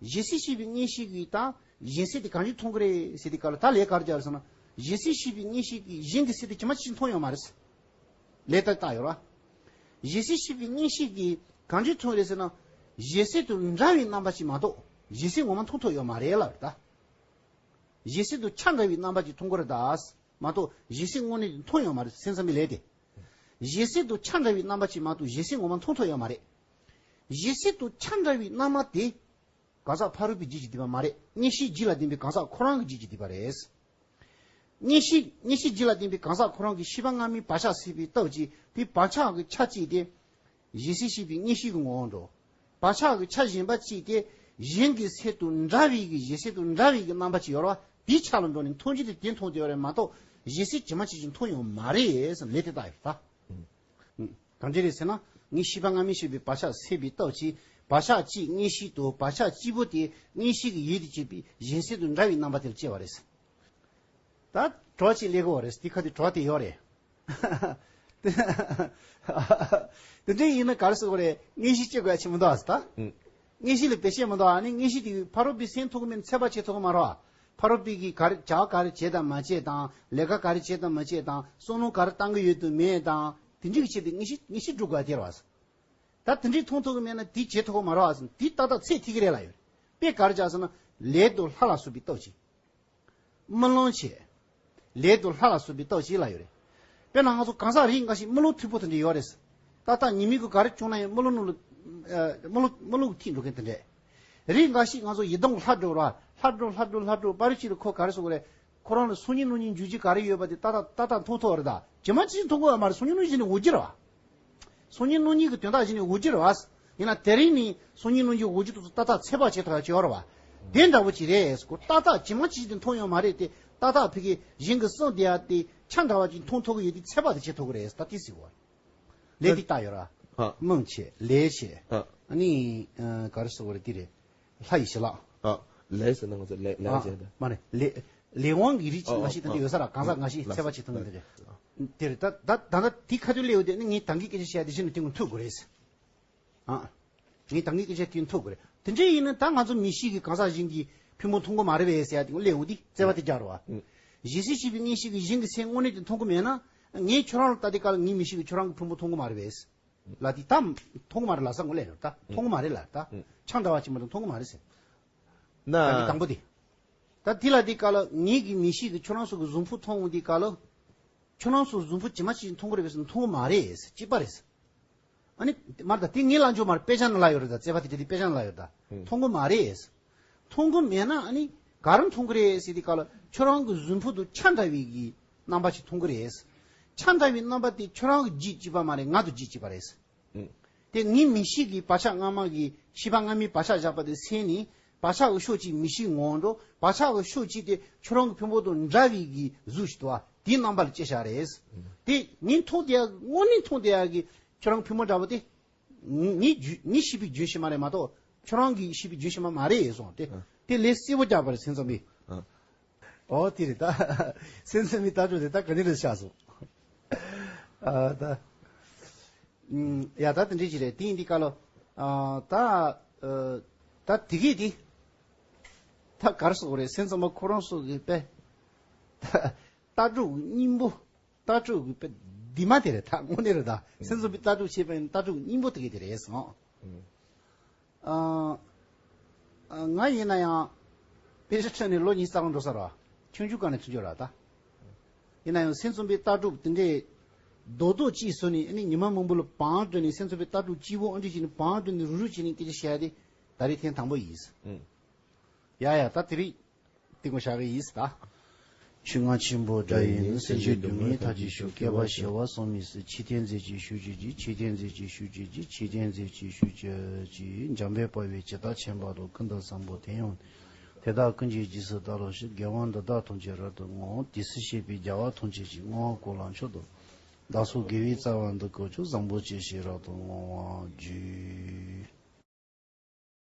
གཞན་སེལ་ཤེས་པའི་མངོན་ཤེས་ཀྱིས་དང་གཞན་སེལ་དེ་གང་ཅི་མཐོང་གི་རེད་ཟེར་དུས་སྐབས་ལ་ད་ལས་ག་རེ་རྒྱག་རེད་ཟེར་ན། གཞན་སེལ་ཤེས་པའི་མངོན་ཤེས་ཀྱིས་གཞན་གྱི་སེལ་དེ་ཇི་མ་ཇི་བཞིན་མཐོང་ཡོད་མ་རེད། ལས་ད་བཏགས་ཡོད་ར། གཞན་སེལ་ཤེས་པའི་མངོན་ཤེས་ཀྱིས་གང་ཅི་མཐོང་རེད་ཟེར་ན། གཞན་སེལ་དང་འདྲ་བའི་རྣམ་པ་ཅིག་མ་གཏོགས་གཞན་སེལ་ངོ་མ་མཐོང་ཐུབ་ཡོད་མ་རེད་ལབ་རེད་ད། གཞན་སེལ་དང་ཆ་འདྲ་བའི་རྣམ་པ་ཅིག་མཐོང་གི་རེད་ད། མ་གཏོགས་གཞན་སེལ་དངོས་གནས་དེ་མཐོང་ཡོད་མ་རེད། སེམས་ཙམ་པའི་ལས་དེ། གཞན་སེལ་དང་ཆ་འདྲ་བའི་རྣམ་པ་ཅིག་མ་གཏོགས་གཞན་སེལ་ངོ་མ་མཐོང་ཐུབ་ཡོད་མ་རེད། གཞན་སེལ་དང་ཆ་འདྲ་བའི་རྣམ་པ་དེ། གང་ཟག་ཕ་རོལ་པོའི་རྒྱུད་ཀྱི་སྡིག་པ་མ་རེད། མངོན་ཤེས་རྒྱུད་ལ་ལྡན་པའི་གང་ཟག་ཁོ་རང་གི་རྒྱུད་ཀྱི་སྡིག་པ་རེད། མངོན་ཤེས་མངོན་ཤེས་རྒྱུད་ལ་ལྡན་པའི་གང་ཟག་ཁོ་རང་གིས་ཤེས་པ་སྔ་མའི་བག་ཆགས་སད་པའི་སྟོབས་ཀྱིས་དེའི་བག་ཆགས་ཀྱི་ཆ་གཅིག་དེ་གཞན་སེལ་ཤེས་པའི་མངོན་ཤེས་ཀྱི་ངོ་བོར་འགྲོ། བག་ཆགས་ཀྱི་ཆ་གཞན་པ་གཅིག་དེ་གཞན་གྱི་སེལ་དང་འདྲ་བའི་གི་གཞན་སེལ་དང་འདྲ་བའི་གི་རྣམ་པ་ཅིག་ཡོད་རེད་བ། དེའི་ཆ་ལ་འགྲོ་ནས་མཐོང་རྒྱུ་དེ་དེ་མཐོང་བསྡད་ཡོད་རེད་མ་གཏོགས་གཞན་སེལ་ཇི་མ་ཇི་བཞིན་མཐོང་ཡོད་མ་རེད་ཟེར་ལན་དེ་བཏབ་ཡོད་ད། གང་ཅི་རེད་ཟེར་ན། ངས་ཤེས་པ་སྔ་མའི་ཤེས་པའི་བག་ཆགས་སད་པའི་སྟོབས་ཀྱིས་བག་ཆགས་གཅིག་མངོན་ཤེས་དང་བག་ཆགས་གཅིག་པོ་དེ་མངོན་ཤེས་ཀྱི་ཡུལ་དུ་བྱེད་པའི་གཞན་སེལ་དང་འདྲ་བའི་རྣམ་པ་དེར་སྐྱེ་བ་རེད། ད་གྲོགས་གཅིག་ལས་གོ་བ་རེད། དེ་ཁ་དེ་གྲོགས་དེ་ཡོད་རེད། དེ་དེ་འདྲ་ཡིན་ན་ག་རེ་ཟེར་དགོས་རེད། མངོན་ཤེས་སྐྱེ་དགོས་ཡ་ཆེ་མི་འདུག་ཨ་ཟེར་ད། ཨུ། མངོན་ཤེས་ལ་བེད་སྤྱད་མི་འདུག་ཨ་ནི་མངོན་ཤེས་དེ་ཕ་རོལ་པོས་སེལ་ཐུབ་ཀྱི་མིན་ཚད་པ་བྱེད་ཐུབ་ཀྱི་མ་རེད་བ། ཕ་རོལ་པོས་ཀྱིས་ག་རེ་བྱ་བ་ག་རེ་བྱེད་དང་མ་བྱེད་དང་ལས་ཀ་ག་རེ་བྱེད་དང་མ་བྱེད་དང་བསམ་བློ་ག་རེ་བཏང་གི་ཡོད་དང་མེད་དང་དེ་འདྲ་གི་ཆེད་དུ་མངོན་ཤེས་མངོན་ཤེས་སྒྲུབ་དགོས་ཡ་དེ་རེད་བ། ད་དེ་འདྲ་མཐོང་ཐུབ་ཀྱི་མེད་ན་དེ་བྱེད་ཐུབ་ཀྱི་མ་རེད་བ་ཟེར་དེ་ཏག་ཏག་ཚད་ཐིག་གི་རེད་ལབ་ཡོད་རེད། དཔེ་ག་རེ་བྱ་ཟེར་ན་ལས་དང་ལྷ་ལ་སོགས་པའི་སྟོབས་ཀྱིས། རྨི་ལམ་བྱེད། ལས་དང་ལྷ་ལ་སོགས་པའི་སྟོབས་ཀྱིས་ལབ་ཡོད་རེད། དཔེར་ན་ང་ཚོ་གང་ཟག་རིགས་འགའ་ཞིག་རྨི་ལམ་འཁྲུལ་པོ་དེ་འདྲ་ཡོད་རེད། ཏག་ཏག་ཉི་མའི་གུ་ག་རེ་བྱུང་ན་ཡང་རྨི་ལམ་ནང་ལ་ཨ། རྨི་ལམ་རྨི་ལམ་གྱི་ཐིག་འགྲོ་མཁན་དེ་འདྲས། རིགས་འགའ་ཞིག་ང་ཚོ་ཡི་དམ་ལྷ་འགྲོ་ར་ལྷ་འགྲོ་ལྷ་འགྲོ་ལྷ་འགྲོ་པ་རི་ཅི་རུ་ཁོ་ག་རེ་ཟེར་དགོས་རེད། ཁོ་རང་ལ་སང་ཉིན་གནངས་ཉིན་འགྱུར་རྒྱུ་ག་རེ་ཡོད་པ་དེ་ཏག་ཏག་ཏག་ཏག་མཐོང་ཐུབ་པ་རེད་ད། ཇི་མ་ཇི་བཞིན་མཐོང་དགོས་པ་མ་རེད། སང་ཉིན་གནངས་ཉིན་གཞི་ནས་འོང་རྒྱུ་རེད་བ། སང་ཉིན་གནངས་ཉིན་གྱི་དོན་དག་གཞི་ནས་འོང་རྒྱུ་རེད་བ། ཡིན་ན་དེ་རིང་ནས་སང་ཉིན་གནངས་ཉིན་འོང་རྒྱུ་དེ་ཚོ་ཏག་ཏག་ཚད་པ་བྱེད་ཐུབ་ཡ་ཅིག་ཡོད་རེད་བ། དེ་འདྲ་བོ་ཅིག་རེད་ཟེར་གོ་ཏག་ཏག་ཇི་མ་ཇི་བཞིན་མཐོང་ཡོད་མ་རེད་དེ་ཏག་ཏག་ཕ་གི་གཞན་གྱིས་གསུངས་བསྡད་ཡ་དེ་ཆ་འདྲ་བ་ཅིག་མཐོང་ཐུབ་ཀྱི་ཡོད་དེ་ཚད་པ་དེ་བྱེད་ཐུབ་ཀྱི་རེད་ཟེར་ད་དེ་ཟེར་བ། ལས་དེ་ལྟ་ཡོད་ར། ཨ། རྨི་ལམ་བྱེད་ལས་བྱེད། ཨ། ཨ་ནི་ཨ། ག་རེ་ཟེར་དགོས་རེད་དེ་རེད། ལྷ་ཡི་ཞལ་ལག་ཨ། ལས་ཟེར་ན་ང་ཚོ་ལས་ལས་ཨ། བྱེད་ད། མ་རེད་ལས། ལས་དབང་གི་རིགས་ཅིག་ཨ། འགའ་ཞིག་ད་ལྟ་ཡོད་ས་ར་གང་ཟག་འགའ་ཞིག་ཚད་པ་བྱེད་ཐུབ་ནི་དེ་རེད། དེ་རེད་ད་ད་ད་ད་དེ་ཁ་ཐུག་ལས་ཡོད་དེ་ནི་ངས་ད་གིན་སྐད་ཆ་བཤད་དེ་བཞིན་དུ་དེ་ངོ་ཐུག་དགོས་རེད། ཨ། ངས་ད་གིན་སྐད་ཆ་དེ་ཐུག་དགོས་རེད། དེ་འདྲ་ཡིན་ན་ད་ང་ཚོ་མིག་ཤེས་ཀྱིས་གང་ཟག་གཞན་གྱི་ཕུང་པོ་མཐོང་གི་མ་རེད་པས་ཟེར་ཡ་དེ་ངོ་ལས་འོ་དེ་བརྩེ་བ་དེ་རྒྱག་རོགས་ཨ། ཨུ། གཞན་སེལ་ཤེས་པའི་མངོན་ཤེས་ཀྱིས་གཞན་གྱི་སེམས་དངོས་གནས་དེ་མཐོང་གི་མེད་ན། ངས་ཁྱོད་རང་ལ་ལྟ་དེ་ག་ལ་ངའི་མིག་ཤེས་ཀྱིས་ཁྱོད་རང་གི་ཕུང་པོ་མཐོང་གི་མ་རེད་པས། ལ་དེ་ད་མཐོང་གི་མ་རེད་ལ་ས་ངོ་ལས་ཡོད་ད་མཐོང་གི་མ་རེད་ལ་ད། ཨུ། ཆང་འདྲ་བ་ཅིག་མ་གཏོགས་མཐོང་གི་མ་རེད་ཟེར། ན། ད་ནི་དང་པོ་དེ། ད་དེ་ལ་དེ་ག་ལ་ངེད་ཀྱི་མིག་ཤེས་ཀྱིས་ཁྱོད་རང་ཚོ་གི་གཟུགས་ཕུང་མཐོང་འོང་དེ་ག་ལ། ཁྱོད་རང་ཚོ་གཟུགས་ཕུང་ཇི་མ་ཇི་བཞིན་མཐོང་གི་རེད་པས་ཟེར་མཐོང་གི་མ་རེད་ཟེར་གཅིག་པ་རེད་ཟེར། ཨ་ནི། མར་ད་དེ་ངའི་ལ་འཇོག་མར་དཔེ་ཆ་ནང་ལ་ཡོད་རེད་ད་བརྩེ་བ་དེ་དེ་དེ་དཔེ་ཆ་ནང་ལ་ཡོད་ད། ཨུ། མཐོང་གི་མ་རེད་ཟེར། མཐོང་གི་མེད་ན་ཨ་ནི་ག་རེ་མཐོང་གི་རེད་ཟེར་དེ་ག་ལ་ཁྱོད་རང་གི་གཟུགས་ཕུང་དང་ཆ་འདྲ་བའི་གི་རྣམ་པ་ཞིག་མཐོང་གི་རེད། ཆ་འདྲ་བའི་རྣམ་པ་དེ་ཁྱོད་རང་གི་རྒྱུད་གཅིག་པ་མ་རེད་ང་དང་རྒྱུད་གཅིག་པ་རེད། ཨུ། དེ་ངའི་མིག་ཤེས་ཀྱིས་བག་ཆགས་སྔ་མ་གི་ཤེས་པ་སྔ་མའི་བག་ཆགས་བཞག་པ་དེ་སེལ་ནས་བག་ཆགས་ཀྱི་ཕྱོགས་གཅིག་མིག་ཤེས་ངོ་བོར་འགྲོ་བག་ཆགས་ཀྱི་ཕྱོགས་གཅིག་དེ་ཁྱོད་རང་གི་ཕུང་པོ་དང་འདྲ་བའི་གི་གཟུགས་ཤིག་འདུག་བ་དེའི་རྣམ་པ་ལ་སྐྱེ་བཞག་རེད། དེ་ངས་མཐོང་བསྡད་ཡ་དངོས་གནས་མཐོང་བསྡད་ཡ་གི་ཁྱོད་རང་ཕུང་པོ་འདྲ་བོ་དེ། ངའི་རྒྱུད་ངའི་ཤེས་པའི་རྒྱུན་ཞིག་མ་རེད་མ་གཏོགས་ཁྱོད་རང་གི་ཤེས་པའི་རྒྱུན་ཞིག་མ་མ་རེད་གསུངས་ཏེ། ཨ། དེ་ལས་གསལ་པོ་རྒྱག་པ་རེད་སེམས་ཙམ་པས། ཨ། ཨོ་དེ་རེད་ད། སེམས་ཙམ་པའི་ལྟ་གྲུབ་དེ་ད་ག་ནས་རེད་ཆགས་སོང་། ཨ་ད། ཡ་ད་དེ་འདྲས་ཅིག་རེད་དེ་ཡིན་དུས་སྐབས་ལ། ཨ། ད། ཨ། ད་དེ་གས་དེ། ད་ག་རེ་ཟེར་དགོས་རེད་སེམས་ཙམ་པ་ཁོ་རང་ཚོ་གི་དཔེ། ད་ལྟ་གྲུབ་ཀྱི་སྙིང་པོ། ལྟ་གྲུབ་ཀྱི་དཔེ་འདི་མ་དེ་རེད་ད་དངོས་གནས་རེད་ད། ཨང་། སེམས་ཙམ་པའི་ལྟ་གྲུབ་བྱས་པ་ཡིན་ན་ལྟ་གྲུབ་ཀྱི་སྙིང་པོ་དེ་གས་དེ་རེད་སོང་། ཨང་། ཨ། ཨ། ང་ཡིན་ན་ཡང་། དཔེ་ཆ་འཁྲིད་ནས་ལོ་ཉི་ཤུ་རྩ་གང་འགྲོ་ས་རེད་བ། ཆུང་ཆུང་སྒང་ནས་ཐོན་རྒྱུ་རེད་ད། ཡིན་ན་ཡང་སེམས་ཙམ་པའི་ལྟ་གྲུབ་དེ་འདྲས། རྡོག་རྡོག་གཅིག་བཟོས་ནས་ཨ་ནི་ཉི་མ་མང་པོ་ལ་བང་བསྒྲིགས་ནས་སེམས་ཙམ་པའི་ལྟ་གྲུབ་སྐྱིད་པོ་ཨ་འདྲས་བྱས་ནས་བང་བསྒྲིགས་ནས་རུག་རུག་བྱས་ནས་སྐད་ཆ་བཤད་ཡ་དེ་ད་རེས་ཐེངས་དང་པོ་ཡིན། ཨང་། ཡ་ཡ་ད་དེ་རིང་། ཏིང་ངོ་ཤར་གི་ཡིས་ད། ཆོས་རྔ་ཆེན་པོ་སྒྲ་ཡིས་ནི། སེམས་ཅན་སྡུག་བསྔལ་མཐའ་ཅི་ཞུ། བསྐལ་པ་བྱེ་བ་གསུམ་མི་སྲིད། ཆོས་ཐམས་ཅད་ཀྱི་ཞུ་བྱེད་ཀྱི། ཆོས་ཐམས་ཅད་ཀྱི་ཞུ་བྱེད་ཀྱི། ཆོས་ཐམས་ཅད་ཀྱི་ཞུ་བྱེད་ཀྱི། འཇམ་དཔལ་དཔའ་བོས་ཇི་ལྟར་མཁྱེན་པ་དང་། ཀུན་ཏུ་བཟང་པོ་དེ་ཡང་། དེ་དག་ཀུན་གྱི་རྗེས་སུ་བདག་སློབ་ཅིང་། དགེ་བ་འདི་དག་ཐམས་ཅད་རབ་ཏུ་བསྔོ། དེ་ཚེ་བཤད་པའི་རྒྱལ་བ་ཐམས་ཅད་ཀྱིས། བསྔོ་བ་ཀུན་ལ་མཆོག་ཏུ། བདག་སོགས་དགེ་བའི་རྩ་བ་འདི་བཀོད་ཅིང་། བཟང་པོ་སྤྱོད་ཕྱིར་རབ་ཏུ་བསྔོ་བར་བགྱི།